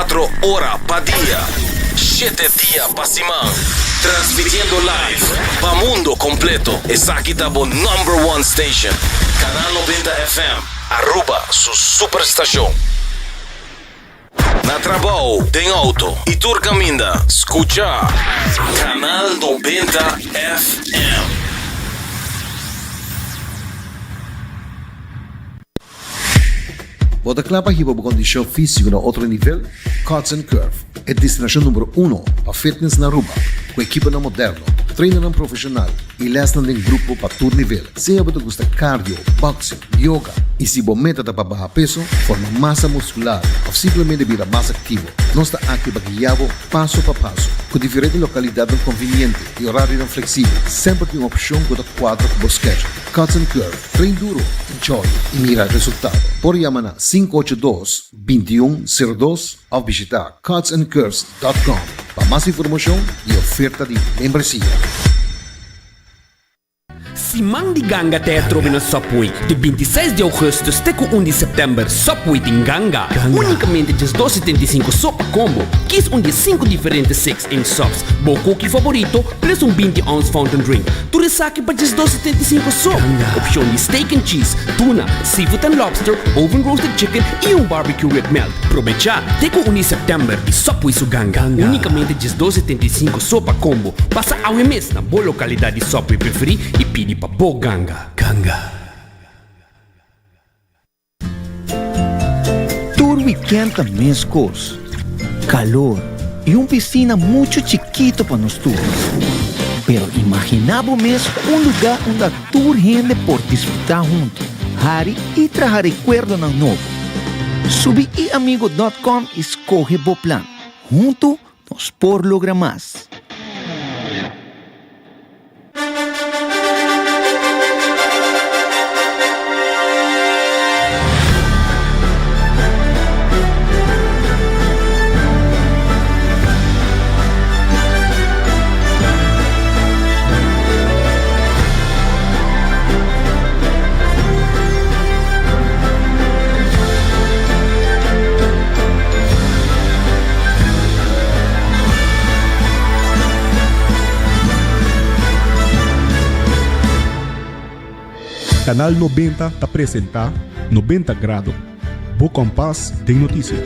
24 ora pa dia, shete dia pa siman, transmitiendo live pa mundo completo. Esaki ta bo number one station, Canal 90 FM, Aruba su superstacion. Na trabou, den auto y tur caminda, scucha Canal 90 FM. Bo ta kla pa hiba bo kondishon físiko na otro nivel? Cuts and Curve, e destinashon numero uno pa fitness na Aruba, ku ekiponan moderno, trainernan profeshonal i lèsnan den grupo pa tur nivel. Sea bo ta gusta cardio, boxing, yoga i si bo meta ta pa baha peso, forma masa muskular òf simplemente bira mas aktivo, nos ta aki pa guia bo paso pa paso. Ku diferente lokalidatnan konviniente i orarionan fleksibel, semper tin un opshon ku ta kuadra ku bo schedule. Cuts and Curve. Train duro, enjoy y mira resultado. Por yama na 582 2102 of bishita cutsandcurves.com pa mas informacion y oferta di membresia. Siman di ganga ta e atrobe na Subway. Di 26 di augustus te ku 1 di september, Subway tin ganga. Unicamente 12,75 so pa combo. Kies un di e sinku diferente 6-inch subs, bo cookie favorito, Plus un 20 ounce fountain drink. Tur esaki pa 12,75 so. Opcion di steak and cheese, tuna, seafood and lobster, oven roasted chicken y un barbecue rib melt. Probecha te cu 1 di september di Subway su ganga. Unicamente 12,75 so pa combo. Pasa awe mes na bo localidad di Subway preferi y pidi pa bo ganga. Ganga. Tur weekend ta mescos, calor y un piscina mucho chikito pa nos tur. Pero imagina bo mes un lugar unda tur hende por disfruta hunto, hari y traha recuerdonan nobo. Subi iamigo dot com y scoge bo plan. Hunto nos por logra mas. Canal 90 ta presenta 90 Grado, bo kompas den notisia.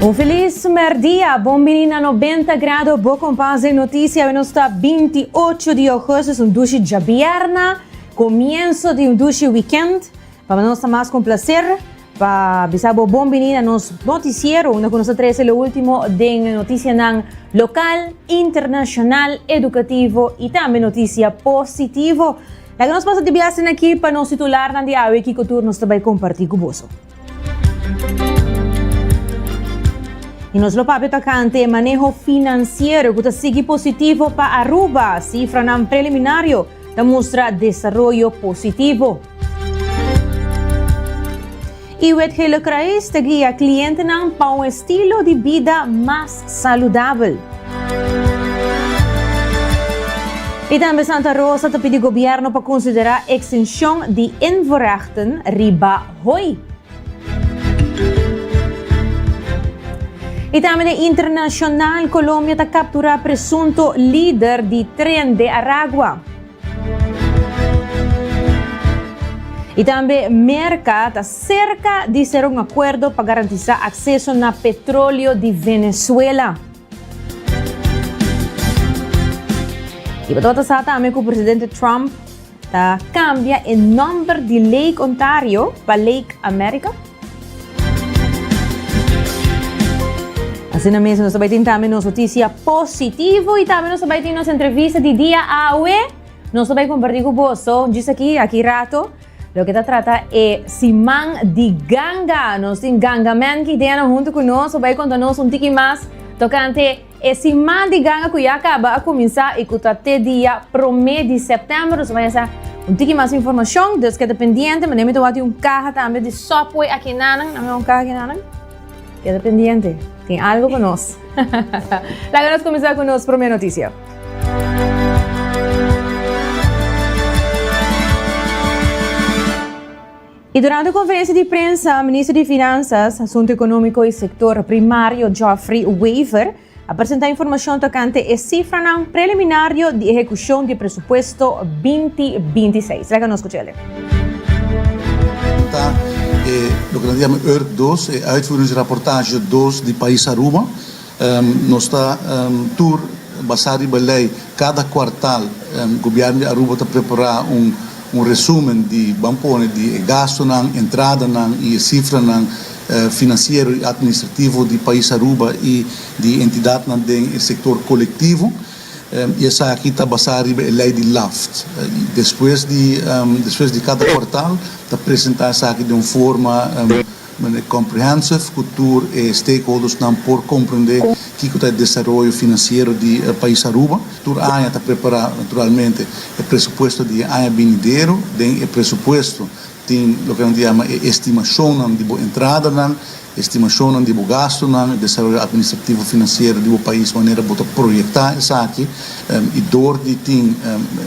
Un felis merdia, bon bini na 90 Grado, bo kompas den notisia. Awe nos ta 28 di augustus, un dushi djabierna, komienso di un dushi weekend. Pa nos ta mas ku un plaser pa bisa bo bon bini na nos notisiero, unda ku nos ta trese lo ultimo den notisianan lokal, internashonal, edukativo i tambe notisia positivo. Laga nos pasa di biasen aki pa nos titularnan di awe kiko tur nos ta bai kompartí ku boso. I nos lo papia tokante e maneho finansiero ku ta sigui positivo pa Aruba. Sifranan preliminario ta mustra desaroyo positivo. I Wit Gele Kruis ta guia klientenan pa un estilo di bida mas saludabel. I tambe Santa Rosa ta pidi gobierno pa konsiderá ekstenshon di invoerrechten riba hooi. I tambe den internashonal Colombia ta kapturá presunto lider di Tren de Aragua. I tambe Merka ta serka di sera un akuerdo pa garantisá akseso na petroleo di Venezuela. I bo tabata sa tambe ku presidente Trump ta kambia e nòmber di Lake Ontario pa Lake America? Asina mes nos ta bai tin tambe nos notisia positivo i tambe nos ta bai tin nos entrevista di dia awe. Nos ta bai kompartí ku boso djis aki, aki rato, loke ta trata e siman di ganga. Nos tin Ganga Man Kidena huntu ku nos, pa bai konta nos un tiki mas tokante E siman di ganga ku ya kaba a kuminsá i ku ta te dia promé di sèptèmber. Nos ta bai hasa un tiki mas informashon, dus keda pendiente. Manera mi ta wak tin un kaha tambe di Subway aki nanan. Nan un kaha aki nanan. Keda pendiente, tin algu pa nos. Laga nos kuminsá ku nos promé notisia. I durante konferensia di prensa, Minister di Finansas, Asuntu Ekonómiko i Sektor Primario Geoffrey Wever a presentá informashon tokante e sifranan preliminario di ehekushon di e presupuesto 2026. Laga nos skuch'el. Ta e loke nan ta yama URP dos, e Uitvoeringsrapportage dos di Pais Aruba. Nos ta tur basá riba lei, kada kuartal Gobièrnu di Aruba ta prepará un Un resumen di ban pone di e gastonan, entradanan y e cifranan financiero y administrativo di pais Aruba y di entidadnan den e sector colectivo. Y esaki ta basa riba e ley di LAFT. Despues di despues di cada kwartaal ta presenta esaki den un forma Manera comprehensive cu tur e stakeholdersnan por comprende kico ta e desaroyo financiero di pais Aruba. Tur aña ta prepara naturalmente e presupuesto di e aña binidero. Den e presupuesto tin loke nan ta yama e estimacionnan di bo entradanan, estimacionnan di bo gastonan, e desaroyo administrativo financiero di bo pais manera bo ta proyecta esaki. Y door di tin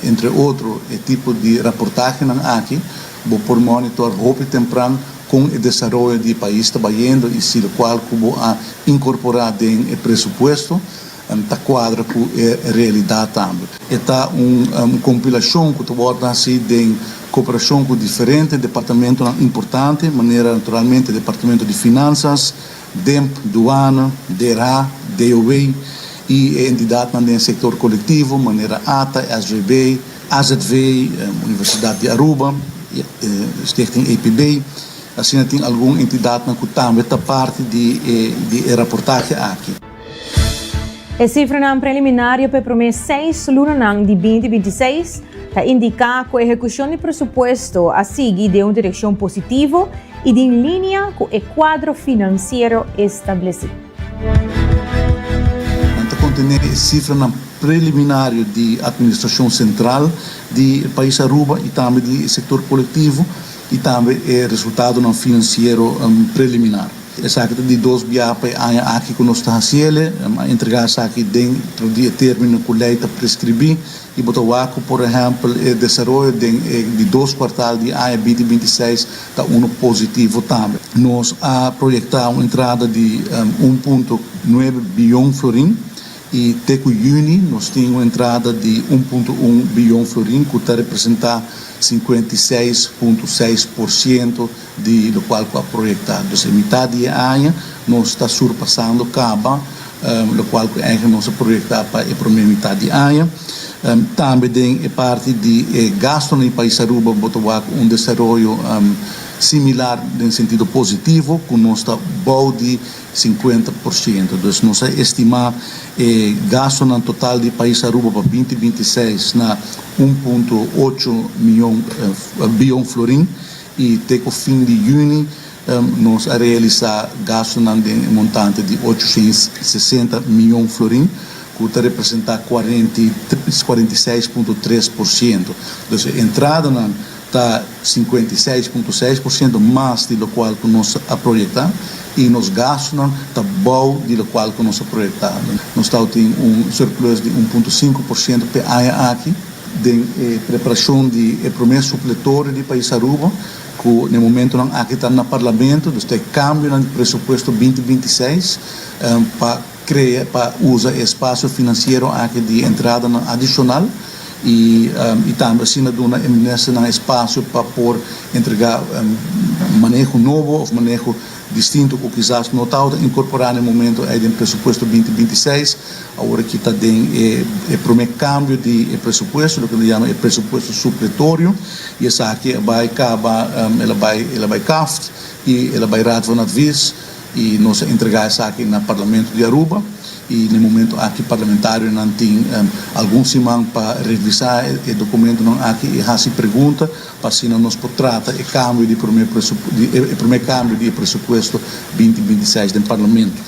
entre otro e tipo di raportahenan aki bo por monitor hopi tempran Kon e desaroyo di e pais ta bayendo i si lokual ku bo a inkorporá den e presupuesto ta kuadra ku e realidat tambe. E ta un kompilashon ku ta wòrdu hasi den koperashon ku diferente departamentonan importante, manera naturalmente Departamento di Finansas, DEMP, Duana, DRH, DOW i e entidatnan den e sektor kolektivo, manera ata, SVB, AZV, Universidad di Aruba, Stichting EPB. Asina tin algun entidadnan cu tambe ta parti di e di e raportahe aki. E cifranan preliminario pa e prome seis lunanan di 2026 ta indica cu ehecucion di presupuesto a sigui den un direccion positivo y den linea cu e cuadro financiero estableci. Nan ta contene e cifranan preliminario di Administracion Central di pais Aruba y tambe di e sector colectivo y tambe e resultadonan financiero preliminar. Esaki ta di dos biaha pa e aña aki cu nos ta haciele. A entrega esaki dentro di e termino cu ley ta prescribi y bo ta wak cu por ehempel e desaroyo den e di dos kwartal di aña 2026 ta uno positivo tambe. Nos a proyecta un entrada di 1.9 biyon florin I te ku yüni nos tin un entrada di 1.1 biyon florin ku ta representá 56.6% di lokual ku a proyektá. Dus e mitad di e aña nos ta surpasando caba locual cu eigenlijk nos a proyecta pa e prome mitad di aña. Tambe den e parti di e gastonan di pais Aruba bo ta wak un desaroyo similar den sentido positivo cu nos ta bou di 50%. Dus nos a estima e gastonan total di pais Aruba pa 2026 na 1.8 miyon biyon florin y te cu fin di juni nos a realisa gastonan den e montante di 860 miyon florin, cu ta representa 46.3%. Dus e entradanan ta 56.6% mas di locual cu nos a proyecta y nos gastonan ta bou di locual cu nos a proyecta. Nos ta tin un surplus di 1.5% p'e aña aki den e preparacion di e prome supletorio di pais Aruba cu n'e momentonan aki ta na Parlamento, dus ta e cambionan di presupuesto 2026 pa crea pa usa e espacio financiero aki di entradanan adicional y y tambe asina duna e ministernan espacio pa por entrega maneho nobo of maneho distinto cu kizas no tabata incorpora na e momento ey den presupuesto 2026. Awor aki ta den e e prome cambio di e presupuesto, loke nan yama e presupuesto supletorio, y esaki a bay caba, el a bay el a bay CAFT y el a bay Raad van Advies y nos a entrega esaki na Parlamento di Aruba y na e momento aki parlamentarionan tin algun siman pa revisa e documentonan aki y haci pregunta pa asina nos por trata e cambio di prome e prome cambio di e presupuesto 2026 den Parlamento.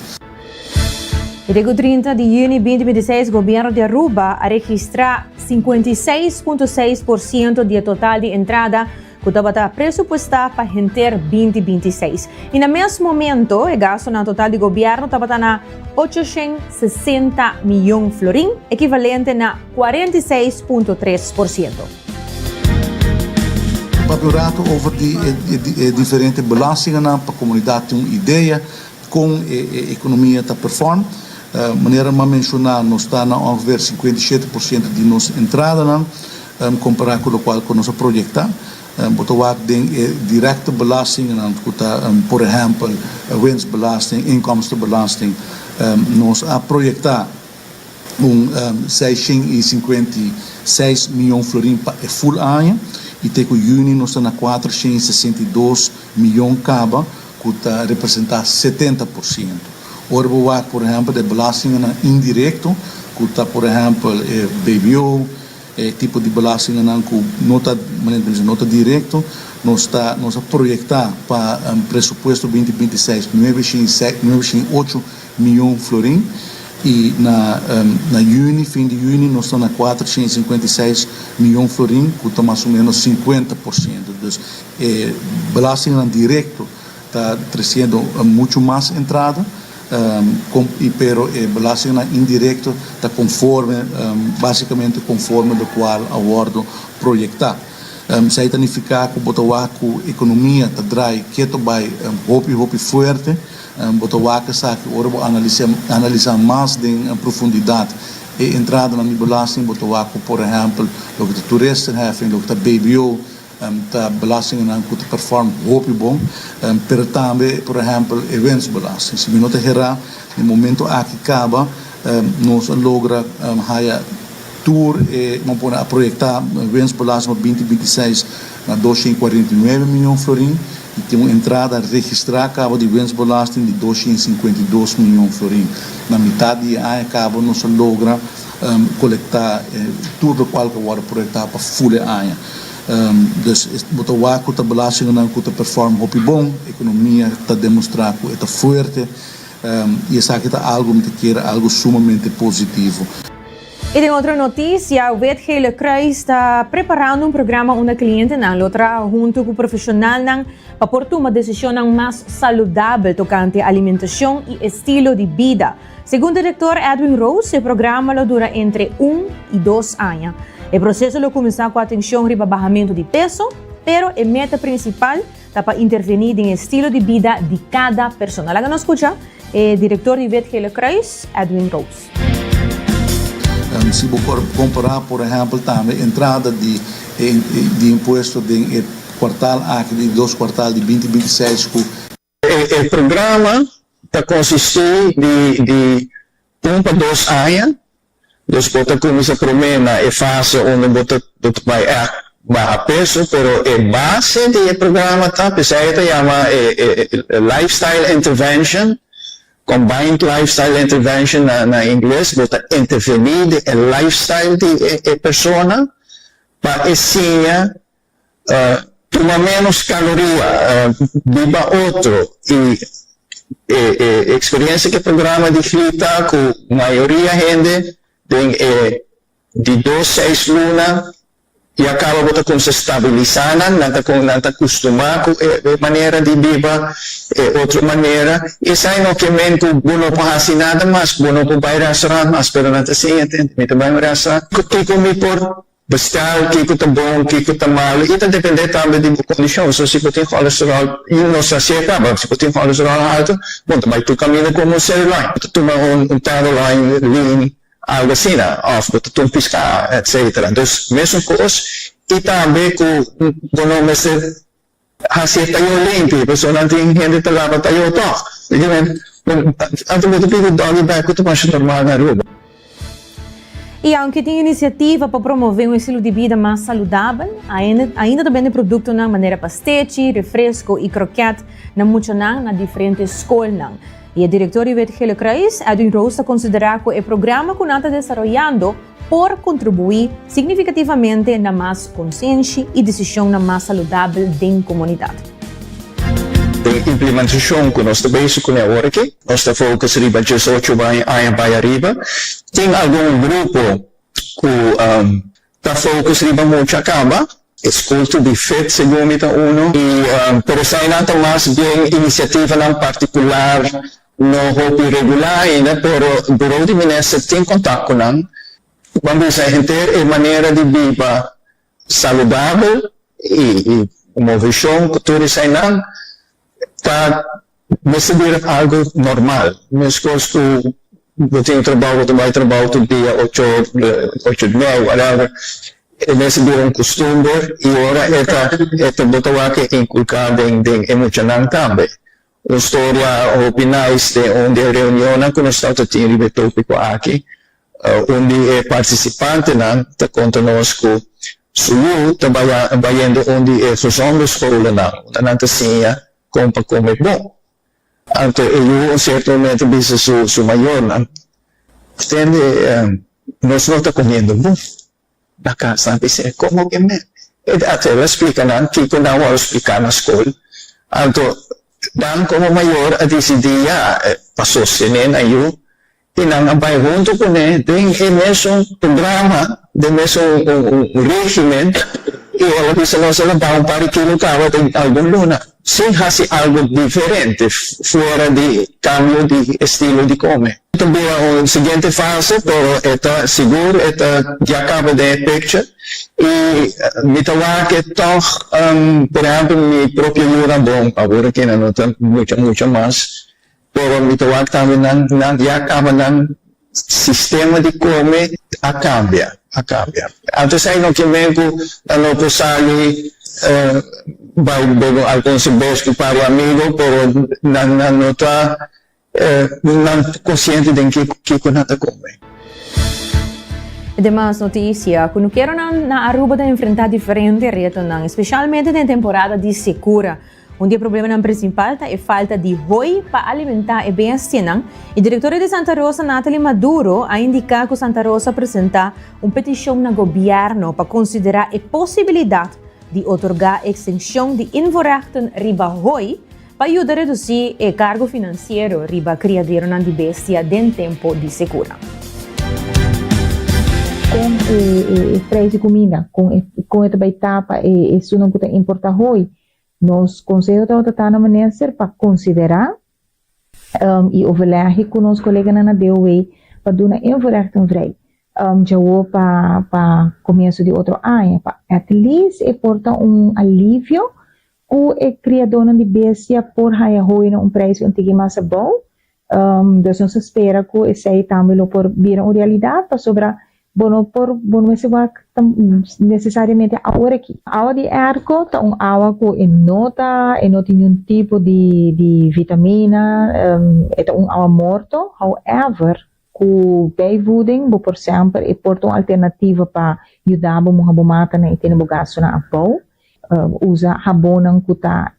Y te cu 30 di juni 2026 Gobierno di Aruba a registra 56.6% di e total di entrada cu tabata presupuesta pa henter 2026. Y na mes momento e gastonan total di Gobierno tabata na 860 miyon florin, ekivalente na 46.3%. Papia un rato over di e diferente belastingennan pa comunidad tin un idea con e economia ta perform. Manera mi a menciona, nos ta na ongeveer 57% di nos entradanan compara cu locual cu nos a proyecta. Bo ta wak den e directe belastingennan cu ta por ehempel winstbelasting, inkomstenbelasting, nos a proyecta un 656 miyon florin pa e full aña y te cu juni nos ta na 462 miyon caba cu ta representa 70%. Ora bo wak por ehempel e belastingennan indirecto cu ta por ehempel e BBO, e tipo di belastingennan cu no ta, manera ta bisa, no ta directo, nos ta nos a proyecta pa presupuesto 2026 908 miyon florin y na na juni, fin di juni, nos ta na 456 miyon florin cu ta mas o menos 50%. Dus e belastingennan directo ta treciendo mucho mas entrada, y pero e belastingnan indirecto ta conforme, basicamente conforme locual a wordo proyecta. Esey ta nifica cu bo ta wak cu economia ta draai keto bay hopi hopi fuerte. Bo ta wak esaki ora bo analisa analisa mas den profundidad e entradanan di belasting, bo ta wak cu por ehempel loke ta toeristenheffing, loke ta BBO, Ta belastingennan cu ta perform hopi bon, pero tambe por ehempel e winstbelasting. Si mi no ta hera, den momento aki caba nos a logra haya tur e, bo pone a proyecta winstbelasting pa 2026 na 249 miyon florin y tin un entrada registra caba di winstbelasting di 252 miyon florin. Na mitad di e aña caba nos a logra colecta tur locual cu a wordo proyecta pa full e aña. Dus bo ta wak cu ta belastingennan cu ta perform hopi bon, economia ta demostra cu e ta fuerte y esaki ta algo mi ta kere algo sumamente positivo. Y den otro noticia, Wit Gele Kruis ta preparando un programa unda clientenan lo traha hunto cu profesionalnan pa por tuma decisionnan mas saludabel tocante alimentacion y estilo di bida. Segun director Edwin Roos, e programa lo dura entre un y dos aña. E proceso lo cuminsa cu atencion riba bahamento di peso, pero e meta principal ta pa interveni den e estilo di bida di cada persona. Laga nos scucha e director di Wit Gele Kruis, Edwin Roos. Si bo por compara por ehempel tambe entrada di di impuesto den e kwartaal aki di dos kwartaal di 2026 cu E programa. ta konsistí di di un pa dos aña. Dus bo ta kuminsá promé na e fase unda bo ta bo ta bai ègt baha peso, pero e base di e programa ta, p'esei e ta yama e e lifestyle intervention, combined lifestyle intervention na na ingles, bo ta intervení den e lifestyle di e e persona pa e siña Tuma ménos kaloria, biba otro i e eksperensia ku e programa di Fli ta ku mayoria hende den e di dos seis luna ya kaba bo ta kumsa stabilisá nan, nan ta nan ta kustumá ku e manera di biba e otro manera. Esei no ke men ku bo no por hasi nada mas, bo no por bai restaurant mas, pero nan ta siña tende mi ta bai un restaurant kiko mi por Bestel kiko ta bon, kiko ta malu i ta depende tambe di bo kondishon. So si bo tin kolesterol, i nos ta hasié kaba, si bo tin kolesterol haltu, bon ta bai tur kaminda komo un sirloin. Bo ta tuma un tenderloin lean, algu asina, òf bo ta tuma piská, etsetera. Dus mesun kos i tambe ku bo no mester Hasi e tayó limpi, pasobra nan tin hende ta laba tayó tòg. Anto bo ta pidi doggy bag ku ta masha normal na Aruba. I aunke tin inisiativa pa promové un estilo di bida mas saludabel, ainda ta bende produktonan manera pastechi, refresko i krokèt na muchanan na diferente skolnan. I e direktor di Wit Gele Kruis, Edwin Roos ta konsiderá ku e programa ku nan ta desaroyando por kontribuí significativamente na mas konsenshi i desishonnan mas saludabel den komunidat. Den implementashon ku nos ta bezig kuné awor aki, nos ta focus riba diesocho aña bai ariba. Tin algun grupo ku ta focus riba mucha kaba. E School to be Fit segun mi ta uno y pero esainan ta mas bien iniciativanan particular no hopi regular ainda pero Bureau di Minister tin contact cu nan. Ban bisa henter e manera di biba saludabel y movecion cu tur esainan ta mester bira algo normal mescos cu bo tin trabao bo ta bay trabao tur dia ocho ocho di mei whatever e mester bira un costumber y ora e ta e ta bo ta wak e inculca den den e muchanan tambe un storia hopi nice den un di e reunionnan cu nos tabata tin riba e topico aki Un di e participantenan ta conta nos cu su yu ta bayendo un di e gezonde scholennan unda nan ta siña con pa come bon. Anto e yu un cierto momento bisa su su mayornan, Tende, nos no ta comiendo bon na cas. Nan bisa, Como ke men? Anto el a splica nan kico nan wou splica na scol. Anto nan como mayor a dicidi ya pa sostene nan yu I nan a bai huntu kuné den e mesun programa, den mesun régimen, i el a bisa nos el a baha un par di kilo kaba den algun luna, sin hasi algu diferente fuera di kambio di estilo di kome. Ta bira un siguiente fase, pero e ta sigur e ta ya kaba den e picture, i mi ta wak e tòg, por ehèmpel mi propio yunan bon, awor aki nan no ta mucha mucha mas, Pero mi ta wak tambe nan nan ya caba nan sistema di come a cambia, a cambia. Anto esai no ke men cu nan no por sali bay bebe algun cervez cu par di amigo pero nan nan no ta nan consciente den kico nan ta come. Demas noticia, Cunukeronan na Aruba ta enfrenta diferente retonan, especialmente den temporada di secura. Un di e problemanan principal ta e falta di hooi pa alimenta e bestianan y directora di Santa Rosa Natalie Maduro a indica cu Santa Rosa a presenta un peticion na gobierno pa considera e posibilidad di otorga extension di invoerrechten riba hooi pa yuda reduci e cargo financiero riba criaderonan di bestia den tempo di secura. Con e prijs di cuminda, con e ta bay tapa e esunnan cu ta importa hooi. Nos konseho tabata ta na minister pa konsiderá i overlegge ku nos koleganan na DOW pa duna invoerrechten vrij djawo pa pa komienso di otro aña pa at least e por ta un alivio ku e kriadónan di bestia por haña hooi na un prijs un tiki mas abou. Dus nos ta spera ku esei tambe lo por bira un realidat pasobra. Bo no por, bo no mester wak nesesariamente awor aki. Awa di airco ta un awa ku e no ta, e no tin niun tipo di di vitamina, e ta un awa morto. However, ku bijvoeding bo por semper e por ta un alternativa pa yuda bo muha bo matanan i tene bo gastunan abou. Usa habonnan ku ta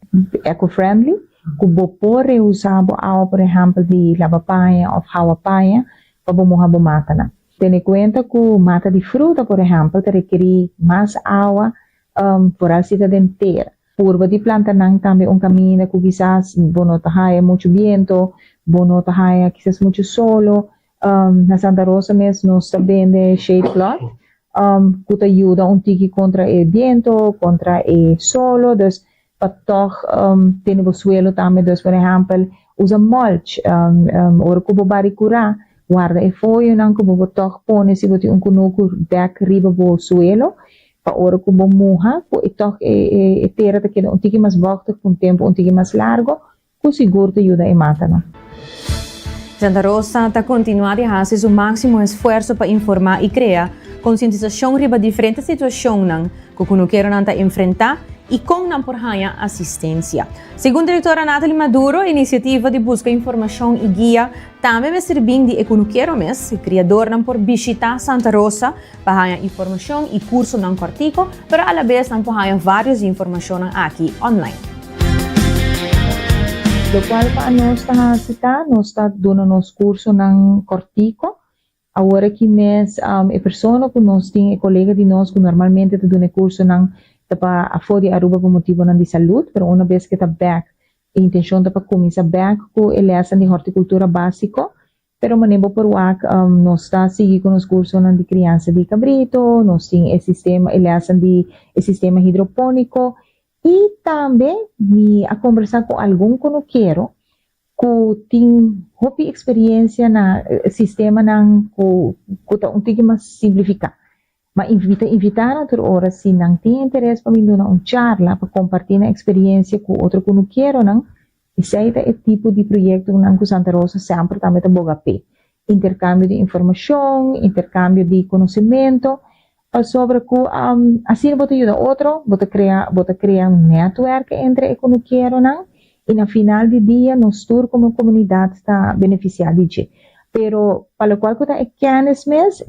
eco-friendly, ku bo por reusa bo awa por ehèmpel di laba paña òf hawa paña pa bo muha bo matanan. Tene kuenta ku mata di fruta, por ehèmpel, ta rekerí mas awa, foral si ta den tera. Purba di planta nan tambe un kaminda ku kisas bo no ta haya muchu biento, bo no ta haya kisas muchu solo. Na Santa Rosa mes nos ta bende shade cloth ku ta yuda un tiki kontra e biento, kontra e solo. Dus pa tòg tene bo suelo tambe. Dus por ehèmpel usa mulch ora ku bo bari kurá warda e foyonan ku bo por tòg pone si bo tin un kunuku dèk riba bo suelo pa ora ku bo muha ku e tòg e tera ta keda un tiki mas vògtig pa un tempu un tiki mas largo ku sigur ta yuda e matanan. Santa Rosa ta kontinuá di hasi su máksimo esfuerso pa informá i krea konsientisashon riba diferente situashonnan ku kunukeronan ta enfrentá i kon nan por haña asistensia. Segun direktora Nathalie Maduro, e inisiativa di buska informashon i guia tambe mester bin di e kunukero mes. E kriadornan por bishitá Santa Rosa pa haña informashon i kursonan kòrtiku, pero alabes nan por haña vários di informashonnan aki online. Lokual pa anos ta hasi ta, nos ta duna nos kursonan kòrtiku. Awor aki mes e persona ku nos tin, e kolega di nos ku normalmente ta duna e kursonan ta pa afó di Aruba pa motibonan di salud, pero una bes ku e ta bèk e intenshon ta pa kuminsá bèk ku e lèsnan di hortikultura básiko. Pero manera bo por wak, nos ta sigui ku nos kursonan di kriansa di kabrito, nos tin e sistema, e lèsnan di e sistema hidropóniko i tambe mi a kombersá ku algun kunukero ku tin hopi eksperensia na sistemanan ku ku ta un tiki mas simplifiká. Ma mi ta invitá nan tur ora si nan tin interes pa bin duna un charla pa kompartí nan eksperensia ku otro kunukeronan. Esei ta e tipo di proyektonan ku Santa Rosa semper tambe ta boga p'e. Interkambio di informashon, interkambio di konosementu, pasobra ku asina bo ta yuda otro, bo ta krea bo ta krea un nètwèrk entre e kunukeronan i na final di dia nos tur komo komunidat ta benefisiá di dje. Pero pa lokual ku ta e kènis mes,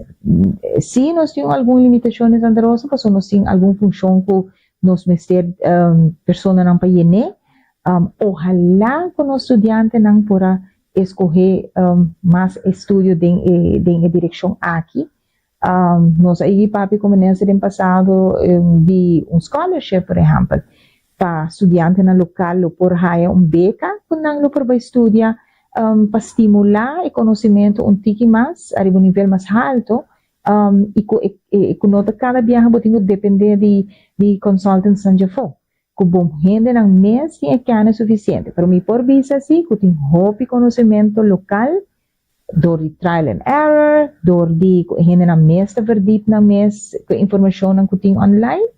si nos tin algun limitashon den Santa Rosa pasobra nos tin algun funshon ku Nos mester personanan pa yené. Ohalá ku nos studiantenan por a eskohé mas estudio den e den e direkshon aki. Nos a yegi papia ku minister den pasado di un scholarship por ehèmpel pa studiantenan lokal lo por haya un beka ku nan lo por bai studia pa stimulá e konosementu un tiki mas ariba un nivel mas halto I ku e ku no ta kada biaha bo tin ku dependé di di consultantsnan djafó. Ku bo hendenan mes tin e kènis sufisiente. Pero mi por bisa si ku tin hopi konosementu lokal dor di trial and error, dor di ku e hendenan mes ta verdiep nan mes ku e informashonnan ku tin online.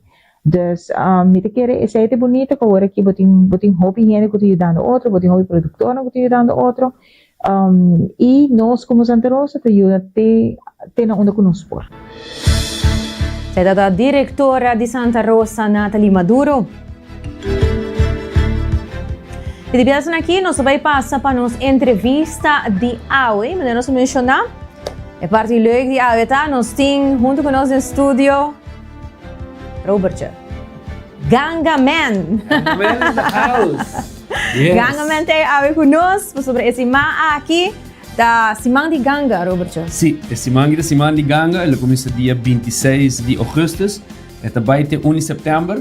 Dus mi ta kere esei ta e bunita ku awor aki bo tin bo tin hopi hende ku ta yudando otro, bo tin hopi produktornan ku ta yudando otro. I nos komo Santa Rosa ta yuda te te na unda ku nos por. Esei ta direktora di Santa Rosa Nathalie Maduro. I di biaha aki nos ta bai pasa pa nos entrevista di awe. Manera nos a menshoná, e parti leuk di awe ta nos tin huntu ku nos den studio Robertje. Ganga Man! Ganga Man in the house! Yes. Ganga Man ta awe ku nos pasobra e siman aki ta siman di ganga, Robertje. Si, e siman aki ta siman di ganga, e lo kuminsá dia 26 di augustus, e ta bai te 1 di sèptèmber,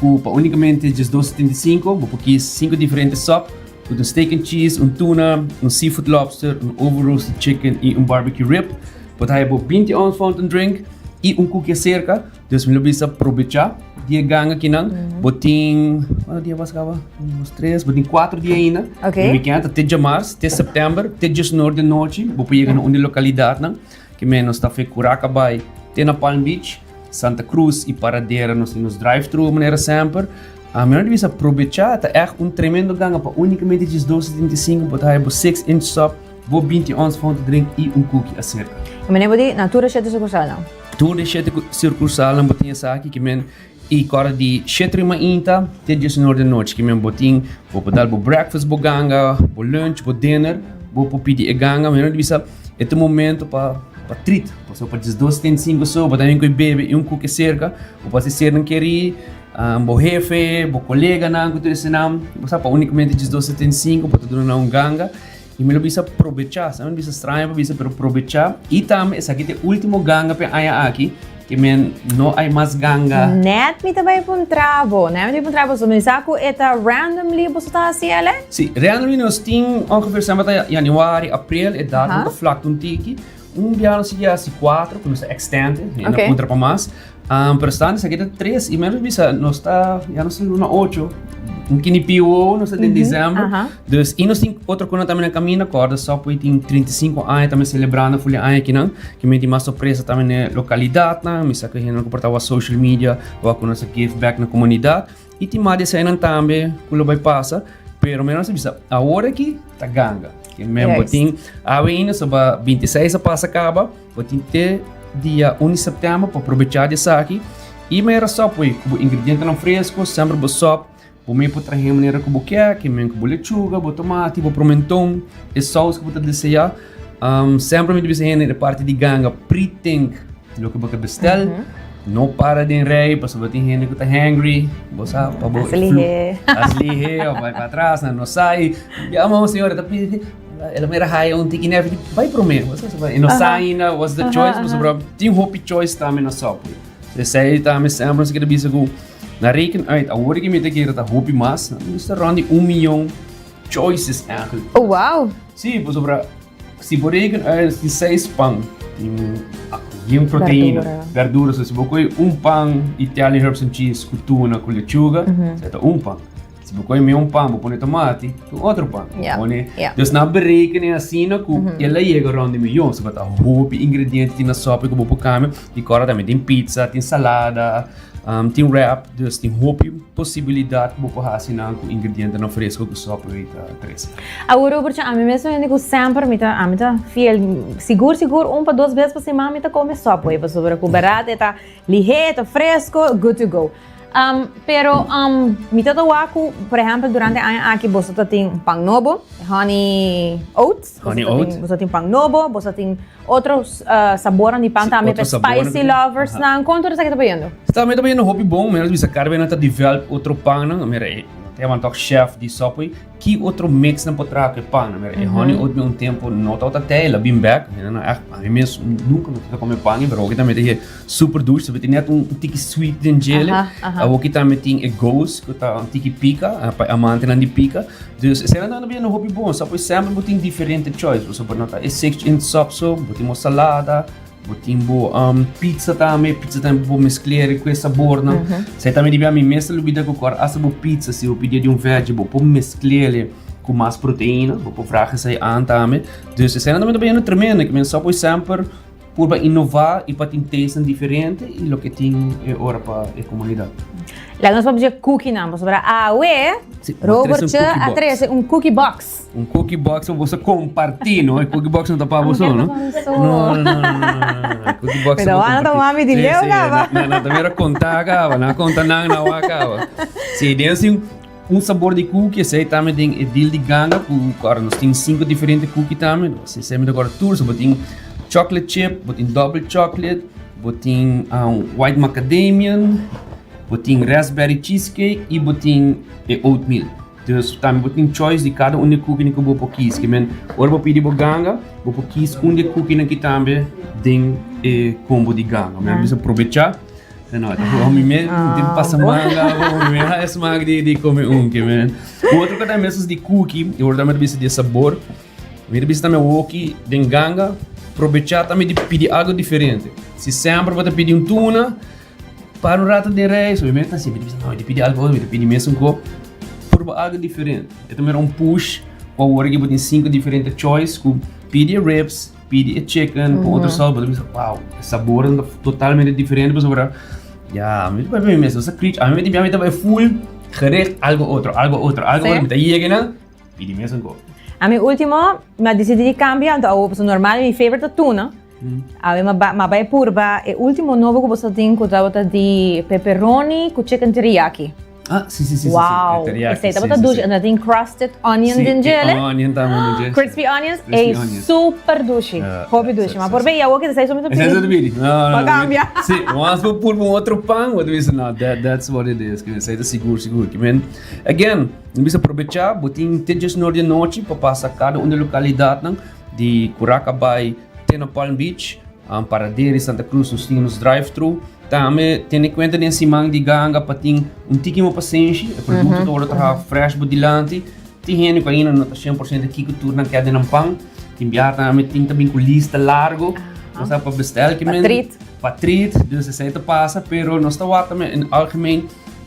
ku pa únikamente 12,75 bo por kies sinku diferente sòp, ku ta un steak and cheese, un tuna, un seafood lobster, un over roasted chicken i un barbecue rib. Bo ta haya bo 20 ounce fountain drink i un cookie aserka. Dus mi lo bisa probecha di e ganga kinan. Bo tin, cuanto dia was caba? Un, dos, tres, bo tin cuatro dia ainda. Okay. E weekend ta te djamars, te september, te diesnor di nochi. Bo por yega na un di localidadnan. Ke men nos ta fe Curaca Bay te na Palm Beach, Santa Cruz y Paradera nos tin nos drive-thru manera semper. Ah, mi no bisa probecha, ta echt un tremendo ganga pa unicamente 12.75 bo ta haya bo 6 inch sub. Bo 20 ons fountain drink y un cookie acerca. Y meneer bo di na tur e shete sucursalnan? Tur e shete sucursalnan bo tin esaki ki men y kora di shete ori mainta te diesunor di anochi ki men bo tin bo por dal bo breakfast bo ganga, bo lunch, bo dinner, bo por pidi e ganga. Mi no di bisa e ta un momento pa pa treat pasobra pa diesdos setenta y sinku so bo ta bin ku e bebe y un cookie acerca bo por hasi sernan keri bo hefe, bo coleganan ku tur esenan bo sa pa unicamente diesdos setenta y sinku bo ta duna nan un ganga. Y mi lo bisa probecha, sa mi bisa straño pa bisa, pero probecha. Y tambe esaki ta e ultimo ganga p'e aña aki, ke men no hay mas ganga. Net mi ta bai puntra bo, net mi ta bai puntra bo, so mi sa ku e ta randomly boso ta hasi ele? Si, randomly nos tin ongeveer semper ta januari, april, e datum ta flakte un tiki. Un biaha nos sigui hasi cuatro, ku nos ta extend, e no puntra pa mas. Pero staan esaki ta tres y menos bisa nos ta ya nos ta luna ocho un kini piwo nos ta den december. Dus y nos tin otro kuna tambe na camino corda Subway tin 35 aña tambe celebrando fuli aña kinan ki men tin mas sorpresa tambe na e localidadnan mi sa ku hende ku por ta wak social media wak ku nos a give back na comunidad y tin mas di eseinan tambe ku lo bai pasa pero mi nos a bisa awor aki ta ganga ke men bo tin awe ainda soba 26 a pasa caba. Bo tin te dia un di sèptèmber pa probechá di esaki i manera Subway ku bo ingredientenan fresko, semper bo sòp, bo mei por trahe manera ku bo ke, ke men ku bo lechuga, bo tomati, bo promenton, e sous ku bo ta deseá. Semper mi ta bisa hende e parti di ganga pre-think loke bo ke bestèl, no para den rei pasobra tin hende ku ta hangry, bo sa pa bo Hasi lihé. Hasi lihé òf bai pa atras, nan no sa i yama un señora ta pidi. El a mira haya un tiki nef di bai prome. E no sa ainda what's the choice, pasobra tin hopi choice tambe na Subway. Esei tambe semper nos kere bisa ku na reken uit awor ki mi ta kere ta hopi mas, nos ta rond di un miyon choices eigenlijk. Oh wow! Si, pasobra si bo reken uit tin seis pan, tin yen proteina, berdura, so si bo kohe un pan Italian herbs and cheese ku tuna ku lechuga, esei ta un pan. Si bo kohe un pan, bo pone tomati, un otro pan. Bo pone, dus nan berekenen asina ku el a yega rond di miyon. So ta hopi ingrediente tin na sopi ku bo por kambia. I kòrda tambe tin pizza, tin salada, tin wrap. Dus tin hopi posibilidat ku bo por hasi nan ku ingredientenan fresko ku sopi ta trese. Awor Robertje, ami mes un hende ku semper mi ta, ami ta fiel, sigur sigur un pa dos bes pa siman mi ta kome Subway pasobra ku bèrdat e ta lihé, e ta fresko, good to go. Pero mi ta ta wak ku, por ehèmpel, durante e aña aki boso ta tin un pan nobo, honey oats. Honey oats. Boso tin pan nobo, boso tin otro sabornan di pan tambe pa spicy lovers nan. Kon tur esaki ta bayendo? Tambe ta bayendo hopi bon. Mi a bisa Carmen nan ta develop otro pannan. Mira e ta tok chef di Subway. Ki otro mix nan por traha ku e pan? Mira, e honey oat mi un tempo no tabata tei, el a bin bek. Mi nan echt, ami mes nunca no tabata come pan, pero awoki tambe ta hie super dushi, sabi tin net un tiki sweet den djele. Awoki tambe tin e ghost ku ta un tiki pika, pa e amantenan di pika. Dus esei nan ta bini hopi bon. Sa pues semper bo tin diferente choice, pasobra no ta e six inch sop so, bo tin bo salada. Bo tin bo pizza tambe, pizza tambe bo mezclera cu e sabornan. Esey tambe di bia mi mes ta lubida cu cor hasta bo pizza si bo pidia di un veggie bo por mezclele cu mas proteina, bo por vraag esey aan tambe. Dus esey nan tambe ta bayendo tremendo, ki men sa por semper purba innova y pa tin tastenan diferente y loke tin e ora pa e comunidad. Laga nos papia dje cookie-nan, pasobra awe Robertje a trece un cookie box. Un cookie box pa boso comparti, no? E cookie box no ta pa boso, no? No, no, no, no, no. Cookie box Pero pa comparti. Mami di leu caba. Na, na, también era conta caba, na conta nan na wa caba. Sí, den sin un sabor di cookie, esey tambe den e deal di ganga cu ahora nos tin cinco diferente cookie tambe. Si esey mi ta acorda tur, so bo tin chocolate chip, bo tin double chocolate, bo tin um, white macadamian, bo tin raspberry cheesecake y bo tin e oatmeal. Dus tambe bo tin choice di kada un di e kukinan ku bo por kis. Ke men ora bo pidi bo ganga, bo por kis un di e kukinan ki tambe den e kombo di ganga. Mi a bisa probechá. No, ta mi me tin pasa manga, mi me ha e smaak di di kome un ke men. Un otro ku tambe esos di kuki, i ora tambe ta bisa di e sabor. Mi ta bisa tambe woki den ganga, probechá tambe di pidi algo diferente. Si semper bo ta pidi un tuna, Para un rato den reis, obviamente ta siempre bisa, no, mi ta pidi algo, mi ta pidi mesun ko. Purba algo diferente. E ta mira un push ku awor aki bo tin sinku diferente choice ku pidi e ribs, pidi e chicken, ku otro sal, bo ta bisa, wow, e sabornan ta totalmente diferente pasobra ya, mi ta papia mi mes, nos a krich, ami mi ta bai full gericht algo otro, algo otro, algo otro, mi ta yega nan. Pidi mesun ko. Ami ultimo mi a dicidi di cambia anto awo pasobra normal mi favorite ta tuna. Awe mi a bai purba e ultimo nobo cu bo sa tin cu tabata di pepperoni cu chicken teriyaki. Ah, si, si, si. Wow, esey tabata dushi. Anto tin crusted onion den djele. Si, onion tambe den dje. Crispy onions, ey super dushi. Hopi dushi. Ma por bay awo ki esey so mi ta pidi. Esey so ta pidi. No, no. Pa cambia. Si, once bo purba un otro pan, bo ta bisa no, that's what it is. Esey ta sigur, sigur. Again, mi bisa probecha, bo tin te djesnor di anochi pa pasa cada un di e localidadnan di Curaca bay te na Palm Beach, Paradera y Santa Cruz nos tin nos drive thru. Tambe tene cuenta den siman di ganga pa tin un tiki mo pasenshi, e producto ta worde traha fresh bo dilanti. Tin hende cu ainda no ta 100% kico tur nan kier den nan pan. Tin bia tambe tin ta bin cu lista largo, nos ta pa bestel ki men. Pa treat. Pa treat, dus esey ta pasa, pero nos ta wak tambe in algemeen